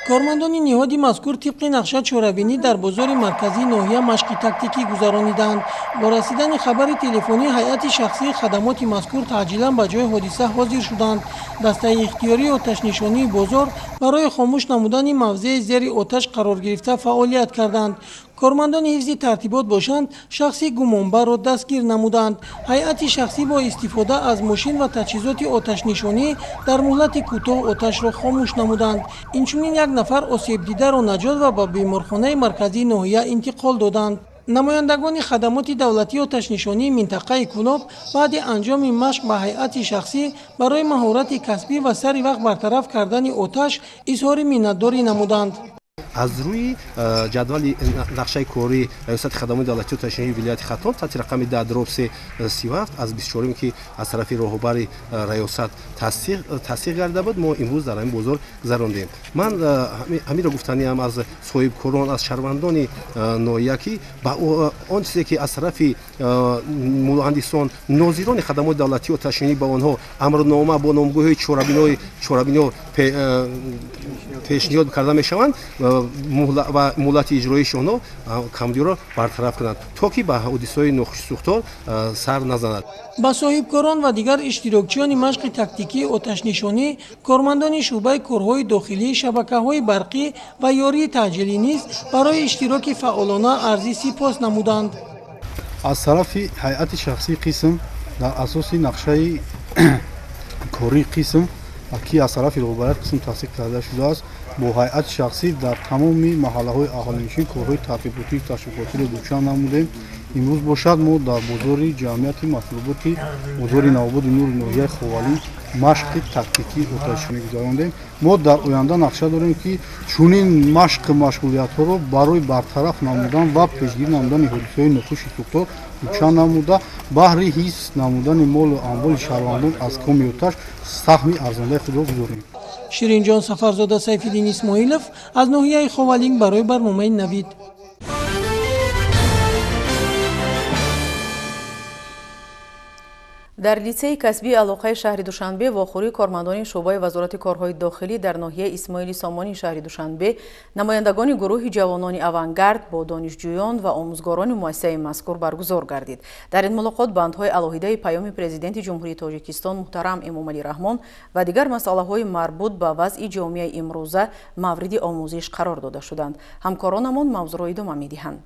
Кормандони ниҳоди мазкур тибқи нақша чорабинӣ дар бозори марказии ноҳия машқи тактикӣ гузаронидаанд. Бо расидани хабари телефонӣ ҳайати шахсии хадамоти мазкур таъҷилан ба ҷои ҳодиса ҳозир шуданд. Дастаи ихтиёрии оташнишонии бозор барои хомӯш намудани мавзеи зери оташ қарор гирифта фаъолият карданд. Кормандони ҳифзи тартибот бошанд, шахси гумонбарро дастгир намуданд. Ҳайати шахсӣ бо истифода аз мошин ва таҷҳизоти оташнишонӣ дар муҳлати кӯтоҳ оташро хомӯш намуданд. Инчунин як нафар осебдидаро наҷот ва ба беморхонаи марказии ноҳия интиқол доданд. Намояндагони хадамоти давлатии оташнишонии минтақаи Кӯлоб баъди анҷоми машқ ба ҳайати шахсӣ барои маҳорати касбӣ ва сари вақт бартараф кардани оташ изҳори миннатдорӣ намуданд. Аз рӯи ҷадвали нақшаи кории Раёсати хадамоти давлатии оташнишонии вилояти Хатлон таҳти рақами 10/37 аз 24 ки аз тарафи роҳбари раёсат тасдиқ гардида буд, мо имрӯз дар ҳамин бозор гузарондем. Ман ҳаминро гуфтаниам аз соҳибкорон, аз шаҳрвандони ноҳия, ки ба он чизе ки аз тарафи муҳандисон, нозирони хадамоти давлатии оташнишонӣ ба онҳо амрнома бо номгӯҳои чорабиниҳо пешниҳод карда мешаванд ва муҳлати иҷроиши онҳо камбудиро бартараф кунанд, то ки ба ҳодисаҳои нохуши сӯхтор сар назанад. Ба соҳибкорон ва дигар иштирокчиёни машқи тактикии оташнишонӣ, кормандони шӯъбаи корҳои дохилӣ, шабакаҳои барқӣ ва ёрии таъҷилӣ низ барои иштироки фаъолона арзи сипос намуданд. Аз тарафи ҳайати шахсии қисм дар асоси нақшаи кории қисм, ки аз тарафи роҳбарияти қисм тасдиқ карда шудааст, бо ҳайати шахсӣ дар тамоми маҳаллаҳои аҳолинишин корҳои тартиботию ташрифотиро дучанд намудем. Имрӯз бошад мо дар бозори ҷамъияти матлуботи бозори Навободи Нури ноҳияи Ховалинг машқи тактикии оташнишонӣ гузарондем. Мо дар оянда нақша дорем, ки чунин машқи машғулиятҳоро барои бартараф намудан ва пешгирӣ намудани ҳодисаҳои нохуши сӯхтор дучанд намуда, баҳри ҳифз намудани молу амволи шаҳрвандон аз коми оташ саҳми арзандаи худро гузорем. Ширинҷон Сафарзода, Сайфиддин Исмоилов аз ноҳияи Ховалинг барои барномаи Навид. Дар литсейи касбии алоқаи шаҳри Душанбе вохӯрии кормандони шӯъбаи Вазорати корҳои дохилӣ дар ноҳияи Исмоили Сомонии шаҳри Душанбе, намояндагони гурӯҳи ҷавонони авангард бо донишҷӯён ва омӯзгорони муассисаи мазкур баргузор гардид. Дар ин мулоқот бандҳои алоҳидаи паёми Президенти Ҷумҳурии Тоҷикистон муҳтарам Эмомалӣ Раҳмон ва дигар масъалаҳои марбут ба вазъи ҷомеаи имрӯза мавриди омӯзиш қарор дода шуданд. Ҳамкоронамон мавзӯъро идома медиҳанд.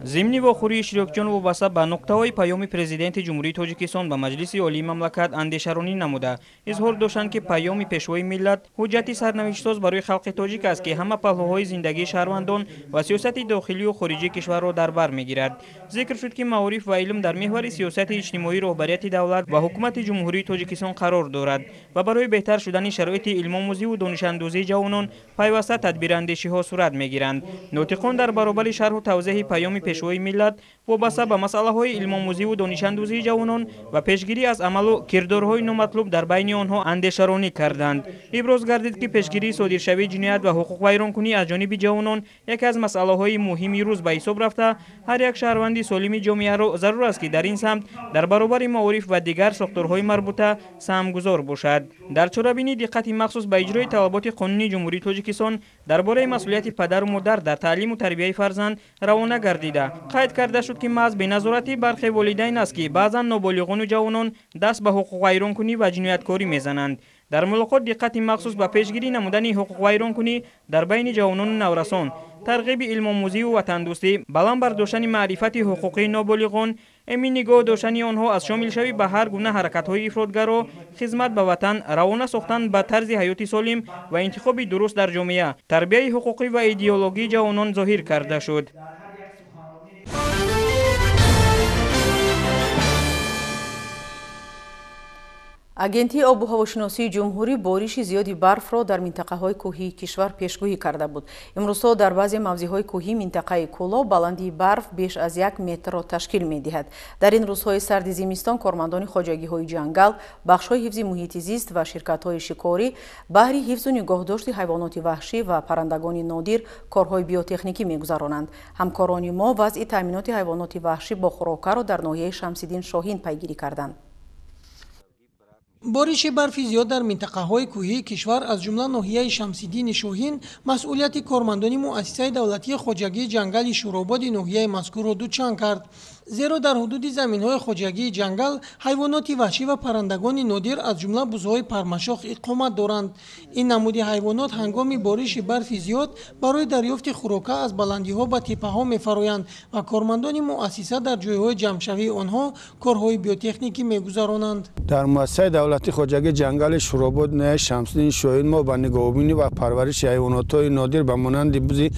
Зимни вохӯрии иштирокчиён вобаста ба нуқтаҳои паёми Президенти Ҷумҳурии Тоҷикистон ба Маҷлиси Олии мамлакат андешаронӣ намуда, изҳор доштанд, ки паёми Пешвои миллат ҳуҷҷати сарнавиштсоз барои халқи тоҷик аст, ки ҳама паҳлӯҳои зиндагии шаҳрвандон ва сиёсати дохилию хориҷии кишварро дар бар мегирад. Зикр шуд, ки маориф ва илм дар меҳвари сиёсати иҷтимоии роҳбарияти давлат ва ҳукумати Ҷумҳурии Тоҷикистон қарор дорад ва барои беҳтар шудани шароити илмомӯзиву донишандӯзии ҷавонон пайваста тадбирандешиҳо сурат мегиранд. Нотиқон дар баробари шарҳу тавзеҳи паёми Пешвои миллат вобаста ба масъалаҳои илмомӯзиву донишандӯзии ҷавонон ва пешгирӣ аз амалу кирдорҳои номатлуб дар байни онҳо андешаронӣ карданд. Иброз гардид, ки пешгирии содиршавии ҷиноят ва ҳуқуқвайронкунӣ аз ҷониби ҷавонон яке аз масъалаҳои муҳими рӯз ба ҳисоб рафта, ҳар як шаҳрванди солими ҷомеаро зарур аст, ки дар ин самт дар баробари маориф ва дигар сохторҳои марбута саҳмгузор бошад. Дар чорабинӣ диққати махсус ба иҷрои талаботи қонуни Ҷумҳурии Тоҷикистон дар бораи масъулияти падару модар дар таълиму тарбияи фарзанд равона гардида, қайд карда шуд, ки маҳз беназоратии бархе волидайн аст, ки баъзан ноболиғону ҷавонон даст ба ҳуқуқвайронкунӣ ва ҷинояткорӣ мезананд. Дар мулоқот диққати махсус ба пешгирӣ намудани ҳуқуқвайронкунӣ дар байни ҷавонону наврасон, тарғиби илмомӯзиву ватандӯстӣ, баланд бардоштани маърифати ҳуқуқии ноболиғон, эмин нигоҳ доштани онҳо аз шомилшавӣ ба ҳар гуна ҳаракатҳои ифротгаро, хизмат ба ватан, равона сохтан ба тарзи ҳаёти солим ва интихоби дуруст дар ҷомеа, тарбияи ҳуқуқӣ ва идеологии ҷавонон зоҳир карда шуд. Агентии обу ҳавошиносии ҷумҳурӣ бориши зиёди барфро дар минтақаҳои кӯҳии кишвар пешгӯӣ карда буд. Имрӯзҳо дар баъзе мавзеъҳои кӯҳии минтақаи Кӯлоб баландии барф беш аз 1 метрро ташкил медиҳад. Дар ин рӯзҳои сарди зимистон кормандони хоҷагиҳои ҷангал, бахшҳои ҳифзи муҳити зист ва ширкатҳои шикорӣ баҳри ҳифзу нигоҳдошти ҳайвоноти ваҳшӣ ва паррандагони нодир корҳои биотехникӣ мегузаронанд. Ҳамкорони мо вазъи таъминоти ҳайвоноти ваҳшӣ бо хӯрокаро дар ноҳияи Шамсиддин Шоҳин пайгирӣ карданд. Бориши барфи зиёд дар минтақаҳои кӯҳии кишвар, аз ҷумла ноҳияи Шамсиддини Шоҳин, масъулияти кормандони муассисаи давлатии хоҷагии ҷангали Шӯрободи ноҳияи мазкурро дучанд кард. Зеро дар ҳудуди заминҳои хоҷагии ҷангал ҳайвоноти ваҳшӣ ва паррандагони нодир, аз ҷумла бузҳои пармашох, иқомат доранд. Ин намуди ҳайвонот ҳангоми бориши барфи зиёд барои дарёфти хӯрока аз баландиҳо ба теппаҳо мефароянд ва кормандони муассиса дар ҷойҳои ҷамъшавии онҳо корҳои биотехникӣ мегузаронанд. Дар муассисаи давлатии хоҷагии ҷангали Шӯробод ноҳияи Шамсиддини Шоҳин мо ба нигоҳубинӣ ва парвариши ҳайвонотҳои нодир ба монанди бузи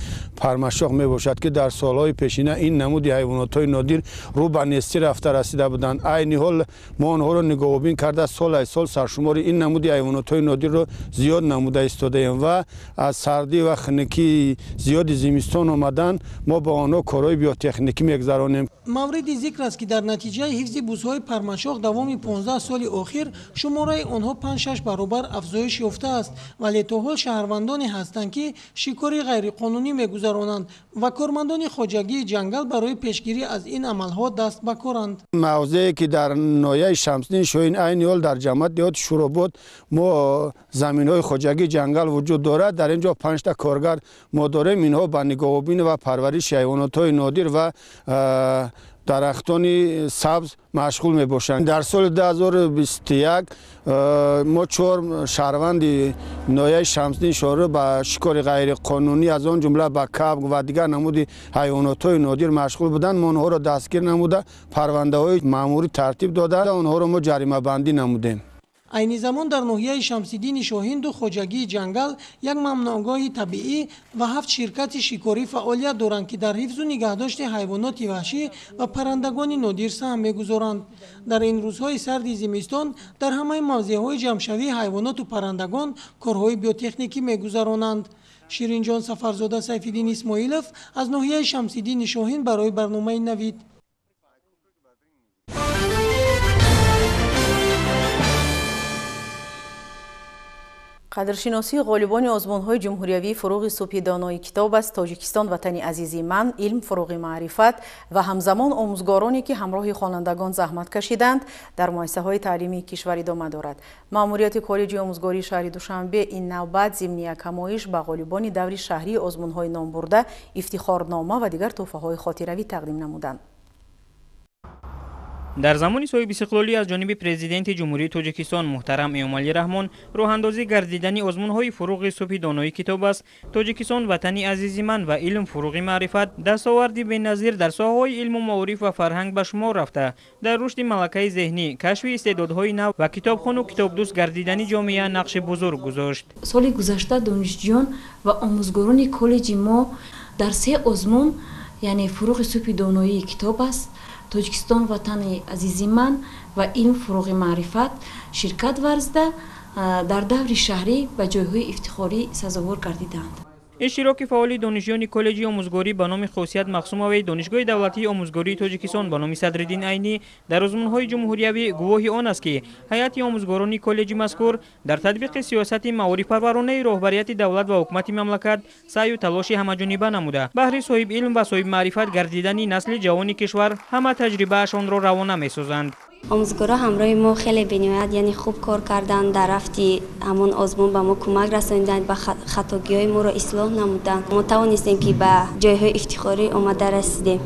пармашох мебошад, ки дар солҳои пешина ин намуди ҳайвонотҳои нодир рӯ ба нестӣ рафта расида буданд. Айни ҳол мо онҳоро нигоҳубин карда, сол аз сол саршумори ин намуди ҳайвонотҳои нодирро зиёд намуда истодаем ва аз сардӣ ва хунукии зиёди зимистон омадан мо ба онҳо корҳои биотехникӣ мегузаронем. Мавриди зикр аст, ки дар натиҷаи ҳифзи бузҳои пармашох давоми 15 соли охир шумораи онҳо 5-6 баробар афзоиш ёфтааст, вале то ҳол шаҳрвандоне ҳастанд, ки шикори ғайриқонунӣ мегузаронанд ва кормандони хоҷагии ҷангал барои пешгирӣ аз ин амалҳо даст ба коранд. Мавзее ки дар ноҳияи Шамсиддини Шоҳин айни ҳол дар ҷамоати деҳоти Шӯробод мо заминҳои хоҷагии ҷангал вуҷуд дорад. Дар ин ҷо 5 коргар мо дорем. Инҳо ба нигоҳубин ва парвариши ҳайвонотҳои нодир ва дарахтони сабз машғул мебошанд. Дар соли 2021 мо 4 шаҳрванди ноҳияи Шамсиддини Шоҳинро ба шикори ғайриқонунӣ, аз он ҷумла ба кабк ва дигар намуди ҳайвонотҳои нодир машғул буданд. Мо онҳоро дастгир намуда, парвандаҳои маъмурӣ тартиб дода, онҳоро мо ҷаримабандӣ намудем. Айни замон дар ноҳияи Шамсиддини Шоҳин 2 хоҷагии ҷангал, як мамнӯъгоҳи табиӣ ва 7 ширкати шикорӣ фаъолият доранд, ки дар ҳифзу нигаҳдошти ҳайвоноти ваҳшӣ ва паррандагони нодир саҳм мегузоранд. Дар ин рӯзҳои сарди зимистон дар ҳамаи мавзеъҳои ҷамъшавии ҳайвоноту паррандагон корҳои биотехникӣ мегузаронанд. Ширинҷон Сафарзода, Сайфиддин Исмоилов аз ноҳияи Шамсиддини Шоҳин барои барномаи Навид. Қадршиносии ғолибони озмунҳои ҷумҳуриявии фуруғи субҳи донои китоб аст Тоҷикистон ватани азизи ман, илм фуруғи маърифат ва ҳамзамон омӯзгороне, ки ҳамроҳи хонандагон заҳмат кашиданд, дар муассисаҳои таълимии кишвар идома дорад. Маъмурияти коллеҷи омӯзгории шаҳри Душанбе ин навбат зимни як ҳамоиш ба ғолибони даври шаҳрии озмунҳои номбурда ифтихорнома ва дигар тӯҳфаҳои хотиравӣ тақдим намуданд. Дар замони соҳибистиқлолӣ аз ҷониби президенти Ҷумҳурии Тоҷикистон муҳтарам Эмомалӣ Раҳмон роҳандозӣ гардидани озмунҳои фуруғи субҳи донои китоб аст Тоҷикистон ватани азизи ман ва илм фуруғи маърифат дастоварди беназир дар соҳаҳои илму маориф ва фарҳанг ба шумор рафта, дар рушди малакаи зеҳнӣ, кашфи истеъдодҳои нав ва китобхону китобдӯст гардидани ҷомеа нақши бузург гузошт. Соли гузашта донишҷӯён ва омӯзгорони коллеҷи мо дар 3 озмун, яъне фуруғи субҳи доноии китоб аст, Тоҷикистон ватани азизи ман ва илм фуруғи маърифат ширкат варзида, дар даври шаҳрӣ ба ҷойҳои ифтихорӣ сазовор гардиданд. Иштироки фаъоли донишҷӯёни коллеҷи омӯзгорӣ ба номи Хосият Махсумоваи Донишгоҳи давлатии омӯзгории Тоҷикистон ба номи Садриддин Айнӣ дар озмунҳои ҷумҳуриявӣ гувоҳи он аст, ки ҳайати омӯзгорони коллеҷи мазкур дар татбиқи сиёсати маорифпарваронаи роҳбарияти давлат ва ҳукумати мамлакат саъю талоши ҳамаҷониба намуда, баҳри соҳиби илм ва соҳиби маърифат гардидани насли ҷавони кишвар ҳама таҷрибаашонро равона месозанд. Омӯзгорон ҳамроҳи мо хеле бениҳоят, яъне хуб кор карданд, дар рафти ҳамон озмун ба мо кӯмак расониданд, ба хатогиҳои моро ислоҳ намуданд. Мо тавонистем, ки ба ҷойҳои ифтихорӣ омада расидем.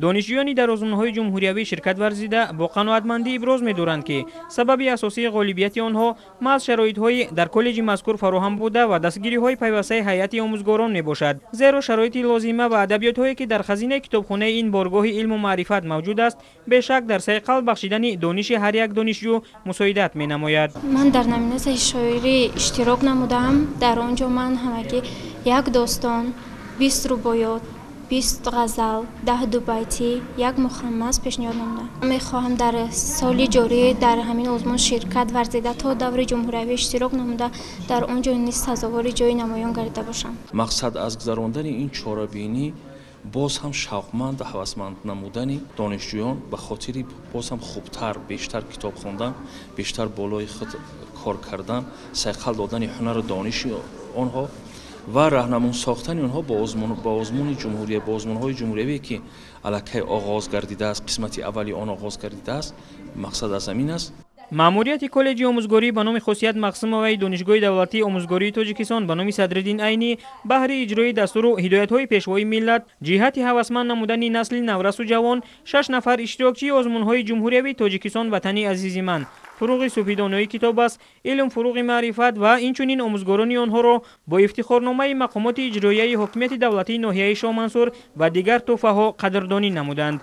Донишҷӯёни дар озмунҳои ҷумҳуриявӣ ширкат варзида бо қаноатмандӣ иброз медоранд, ки сабаби асосии ғолибияти онҳо маҳз шароитҳои дар коллеҷи мазкур фароҳам буда ва дастгириҳои пайвастаи ҳайати омӯзгорон мебошад. Зеро шароити лозима ва адабиётҳое, ки дар хазинаи китобхонаи ин боргоҳи илму маърифат мавҷуд аст, бешак дар сайқал бахшидани дониши ҳар як донишҷӯ мусоидат менамояд. Ман дар номинатсияи шоирӣ иштирок намудаам. Дар он ҷо ман ҳамагӣ як достон, 20 рубоёт, 20 ғазал, 10 дубайтӣ, як мухаммас пешниҳод намудам. Мехоҳам дар соли ҷорӣ дар ҳамин озмун ширкат варзида то даври ҷумҳуриявӣ иштирок намуда, дар он ҷо низ сазовори ҷои намоён гардида бошам. Мақсад аз гузарондани ин чорабинӣ боз ҳам шавқманд ва ҳавасманд намудани донишҷӯён ба хотири боз ҳам хубтар, бештар китоб хондан, бештар болои худ кор кардан, сайқал додани ҳунару дониши онҳо ва раҳнамун сохтани онҳо ба озмуни ҷумҳурия, ба озмунҳои ҷумҳуриявие, ки аллакай оғоз гардидааст, қисмати аввали он оғоз гардидааст, мақсад аз ҳамин аст. Маъмурияти коллеҷи омӯзгорӣ ба номи Хосият Махсумоваи Донишгоҳи давлатии омӯзгории Тоҷикистон ба номи Садриддин Айнӣ баҳри иҷрои дастуру ҳидоятҳои пешвои миллат ҷиҳати ҳавасманд намудани насли наврасу ҷавон 6 нафар иштирокчии озмунҳои ҷумҳуриявии Тоҷикистон «Ватани азизи ман», «Фуруғи суфидонои китоб аст», «Илм фуруғи маърифат» ва инчунин омӯзгорони онҳоро бо ифтихорномаи мақомоти иҷроияи ҳокимияти давлатии ноҳияи Шоҳмансур ва дигар тӯҳфаҳо қадрдонӣ намуданд.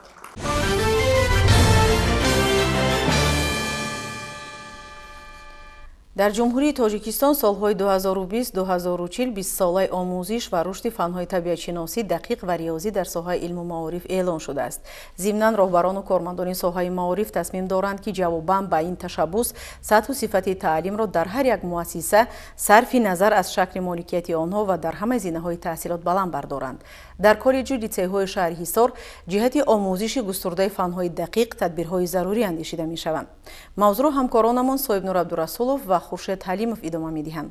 Дар Ҷумҳурии Тоҷикистон солҳои 2020-2040 20-солаи омӯзиш ва рушди фанҳои табиатшиносӣ, дақиқ ва риёзӣ дар соҳаи илму маориф эълон шудааст. Зимнан роҳбарону кормандони соҳаи маориф тасмим доранд, ки ҷавобан ба ин ташаббус сатҳу сифати таълимро дар ҳар як муассиса сарфи назар аз шакли моликияти онҳо ва дар ҳамаи зинаҳои таҳсилот баланд бардоранд. Дар коллеҷу литсейҳои шаҳри Ҳисор ҷиҳати омӯзиши густурдаи фанҳои дақиқ тадбирҳои зарурӣ андешида мешаванд. Мавзӯъро ҳамкоронамон Соҳибнур Абдурасулов ва Хуршед Ҳалимов идома медиҳанд.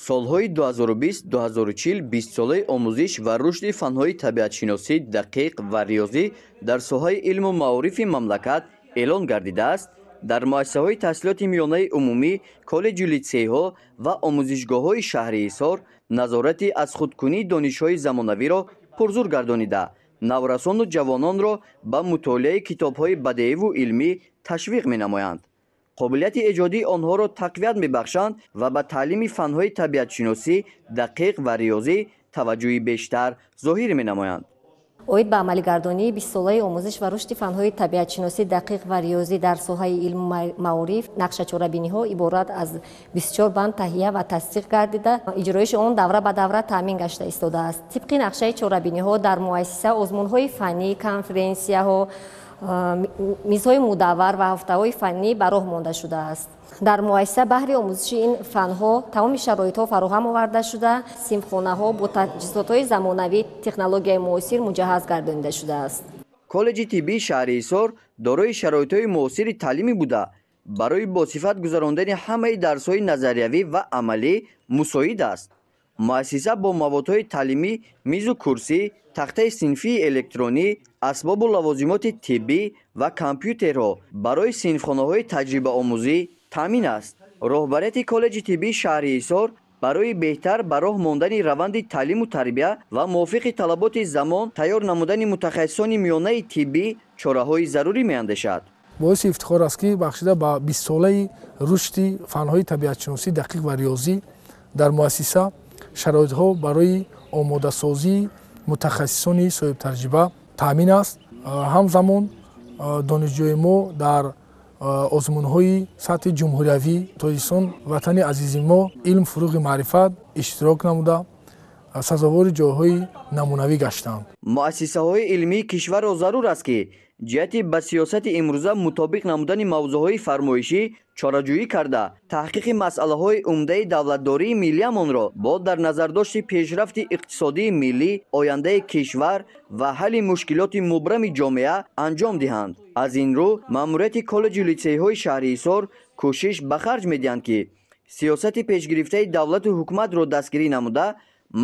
Солҳои 2020-2040 20-солаи омӯзиш ва рушди фанҳои табиатшиносӣ, дақиқ ва риёзӣ дар соҳаи илму маорифи мамлакат эълон гардидааст. Дар муассисаҳои таҳсилоти миёнаи умумӣ, коллеҷу литсейҳо ва омӯзишгоҳҳои шаҳри Ҳисор назорати аз худкунии донишҳои замонавиро пурзур гардонида, наврасону ҷавононро ба мутолиаи китобҳои бадеиву илмӣ ташвиқ менамоянд. Қобилияти эҷодии онҳоро тақвият мебахшанд ва ба таълими фанҳои табиатшиносӣ, дақиқ ва риёзӣ таваҷҷӯҳи бештар зоҳир менамоянд. Оид ба амалигардонии 20-солаи омӯзиш ва рушди фанҳои табиатшиносӣ, дақиқ ва риёзӣ дар соҳаи илму маориф нақшачорабиниҳо иборат аз 24 банд таҳия ва тасдиқ гардида, иҷроиши он давра ба давра таъмин гашта истодааст. Тибқи нақшаи чорабиниҳо дар муассиса озмунҳои фаннӣ, конференсияҳо, мизҳои мудаввар ва ҳафтаҳои фаннӣ ба роҳ монда шудааст. Дар муассиса баҳри омӯзиши ин фанҳо тамоми шароитҳо фароҳам оварда шуда, синфхонаҳо бо таҷҳизотҳои замонавӣ, технологияи муосир муҷаҳҳаз гардонида шудааст. Коллеҷи тиббии шаҳри Ҳисор дорои шароитҳои муосири таълимӣ буда, барои босифат гузарондани ҳамаи дарсҳои назариявӣ ва амалӣ мусоид аст. Муассиса бо маводҳои таълимӣ, мизу курсӣ, тахтаи синфии электронӣ, асбобу лавозимоти тиббӣ ва компютерҳо барои синфхонаҳои таҷрибаомӯзӣ таъмин аст. Роҳбарияти коллеҷи тиббии шаҳри Ҳисор барои беҳтар ба роҳ мондани раванди таълиму тарбия ва мувофиқи талаботи замон тайёр намудани мутахассисони миёнаи тиббӣ чораҳои зарурӣ меандешад. Боиси ифтихор аст, ки бахшида ба 20-солаи рушди фанҳои табиатшиносӣ, дақиқ ва риёзӣ дар муассиса шароитҳо барои омодасозии мутахассисони соҳибтаҷриба таъмин аст. Ҳамзамон донишҷӯи мо дар озмунҳои сатҳи ҷумҳуриявӣ Тоҷикистон «Ватани азизи мо», «Илм фуруғи маърифат» иштирок намуда, сазовори ҷойҳои намунавӣ гаштанд. Муассисаҳои илмии кишварро зарур аст, ки ҷиҳати ба сиёсати имрӯза мутобиқ намудани мавзӯъҳои фармоишӣ чораҷӯӣ карда, таҳқиқи масъалаҳои умдаи давлатдории миллиамонро бо дар назардошти пешрафти иқтисодии миллӣ, ояндаи кишвар ва ҳалли мушкилоти мубрами ҷомеа анҷом диҳанд. Аз ин рӯ маъмурияти коллеҷу литсейҳои шаҳри Ҳисор кӯшиш ба харҷ медиҳанд, ки сиёсати пешгирифтаи давлату ҳукуматро дастгирӣ намуда,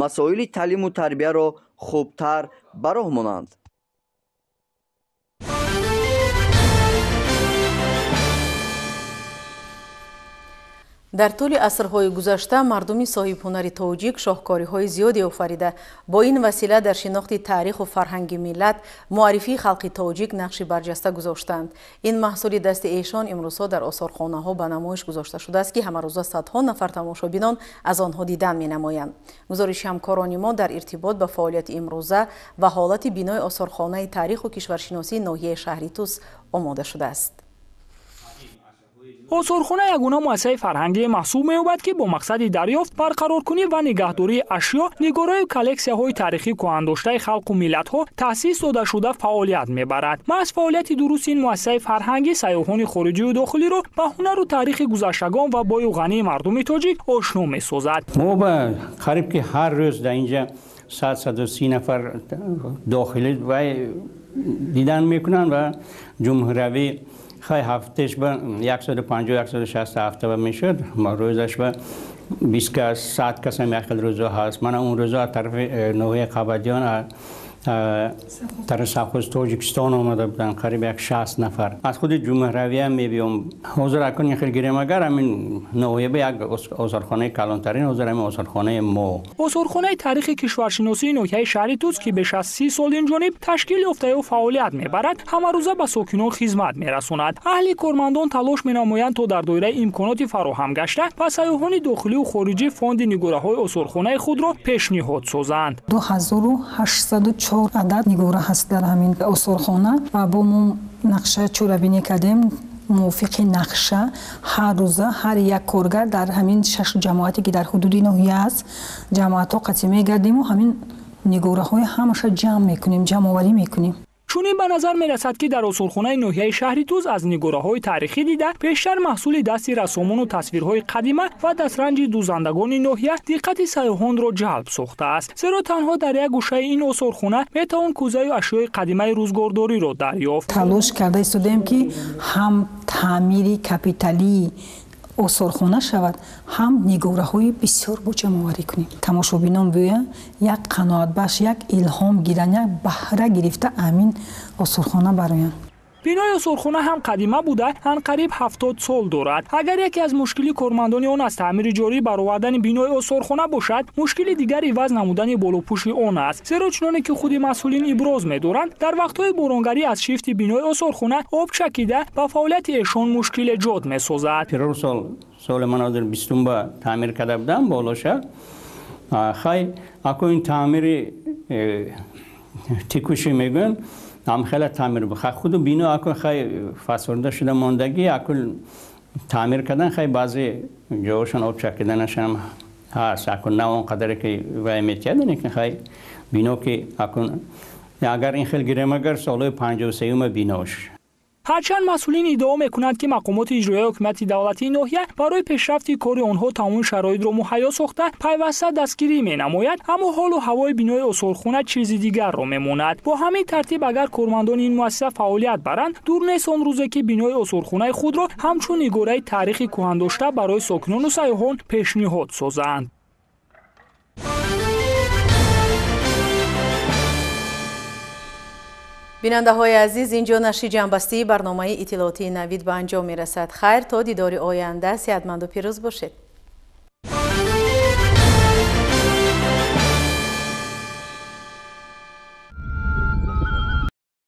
масоили таълиму тарбияро хубтар ба роҳ монанд. Дар тӯли асрҳои гузашта мардуми соҳибҳунари тоҷик шоҳкориҳои зиёде офарида, бо ин васила дар шинохти таъриху фарҳанги миллат, муаррифии халқи тоҷик нақши барҷаста гузоштанд. Ин маҳсули дасти эшон имрӯзҳо дар осорхонаҳо ба намоиш гузошта шудааст, ки ҳамарӯза садҳо нафар тамошобинон аз онҳо дидан менамоянд. Гузориши ҳамкорони мо дар иртибот ба фаъолияти имрӯза ва ҳолати бинои осорхонаи таъриху кишваршиносии ноҳияи шаҳри Тус омода шудааст. Осорхона ягона муассисаи фарҳангие маҳсуб меёбад, ки бо мақсади дарёфт, барқароркунӣ ва нигаҳдории ашё, нигораю коллексияҳои таърихӣ кӯҳандоштаи халқу миллатҳо таъсис дода шуда фаъолият мебарад. Маҳз фаъолияти дурусти ин муассисаи фарҳангӣ сайёҳони хориҷию дохилиро ба ҳунару таърихи гузаштагон ва бою ғании мардуми тоҷик ошно месозад. Мо ба қариб ки ҳар рӯз дар инҷа 100-130 нафар дохилӣ ва дидан мекунанд ва ҷумҳуриявӣ хай ҳафташ ба 150-160 ҳафта ба мешуд, рӯзаш ба 20 кас, 100 кас ҳам як хел рӯзо ҳаст. Мана он рӯзо аз тарафи ноҳияи Қабадиён, тарафи совхози Тоҷикистон омада буданд, қариб як 60 нафар. Аз худи ҷумҳуриявиам мебиём. Ҳозир акун ин хел гирем, агар ҳамин ноҳия ба як осорхонаи калонтарин, ҳозир ҳамин осорхонаи мо. Осорхонаи таърихи кишваршиносии ноҳияи шаҳри Тус, ки беш аз 30 сол инҷониб ташкил ёфтаю фаъолият мебарад, ҳамарӯза ба сокинон хизмат мерасонад. Аҳли кормандон талош менамоянд, то дар доираи имконоти фароҳам гашта ба сайёҳони дохилию хориҷӣ фонди нигораҳои осорхонаи худро пешниҳод созанд. 2804 адад нигора ҳаст дар ҳамин осорхона ва бо мо нақша чорабинӣ кардем. Мувофиқи нақша ҳар рӯза ҳар як коргар дар ҳамин шаш ҷамоате, ки дар ҳудуди ноҳия аст, ҷамоатҳо қатъӣ мегардиму ҳамин нигораҳои ҳамаша ҷамъ мекунем, ҷамъоварӣ мекунем. Чунин ба назар мерасад, ки дар осорхонаи ноҳияи шаҳри Тус аз нигораҳои таърихӣ дида бештар маҳсули дасти рассомону тасвирҳои қадима ва дастранҷи дӯзандагони ноҳия диққати сайёҳонро ҷалб сохтааст. Зеро танҳо дар як гӯшаи ин осорхона метавон кӯзаю ашёи қадимаи рӯзгордориро дарёфт. Талош карда истодаем, ки ҳам таъмири капиталии осорхона шавад, ҳам нигораҳои бисёр бо ҷамъоварӣ кунем. Тамошобинон биёянд, як қаноатбахш, як илҳом гиранд, як баҳра гирифта ҳамин осорхона бароянд. Бинои осорхона ҳам қадима буда, анқариб 70 сол дорад. Агар яке аз мушкили кормандони он аз таъмири ҷорӣ баровардани бинои осорхона бошад, мушкили дигар иваз намудани болопӯши он аст. Зеро чуноне ки худи масъулин иброз медоранд, дар вақтҳои боронгарӣ аз шифти бинои осорхона об чакида ба фаъолияти эшон мушкил эҷод месозад. Пирор соли ман ҳозир 20 ба таъмир карда будам болоша. Хай аку ин таъмири текуши мегӯянд, ҳам хеле таъмир бу. Хай худу бино аку хай фасурда шуда мондагӣ, аку таъмир кардан хай баъзе ҷоҳошон об чакиданашам ҳаст. Аку на он қадаре ки вай метиҳад, лекин хай бино ки аку агар ин хел гирем, агар солҳои 53-ума бинош. Ҳарчанд масъулин иддао мекунанд, ки мақомоти иҷроияи ҳукумати давлатии ноҳия барои пешрафти кори онҳо тамоми шароитро муҳайё сохта, пайваста дастгирӣ менамояд, аммо ҳолу ҳавои бинои осорхона чизи дигарро мемонад. Бо ҳамин тартиб агар кормандони ин муассиса фаъолият баранд, дур нест он рӯзе, ки бинои осорхонаи худро ҳамчун нигораи таърихи кӯҳандошта барои сокинону сайёҳон пешниҳод созанд. Бинандаҳои азиз, инҷо нашри ҷамъбастии барномаи иттилоотии Навид ба анҷом мерасад. Хайр, то дидори оянда сеҳатманду пирӯз бошед.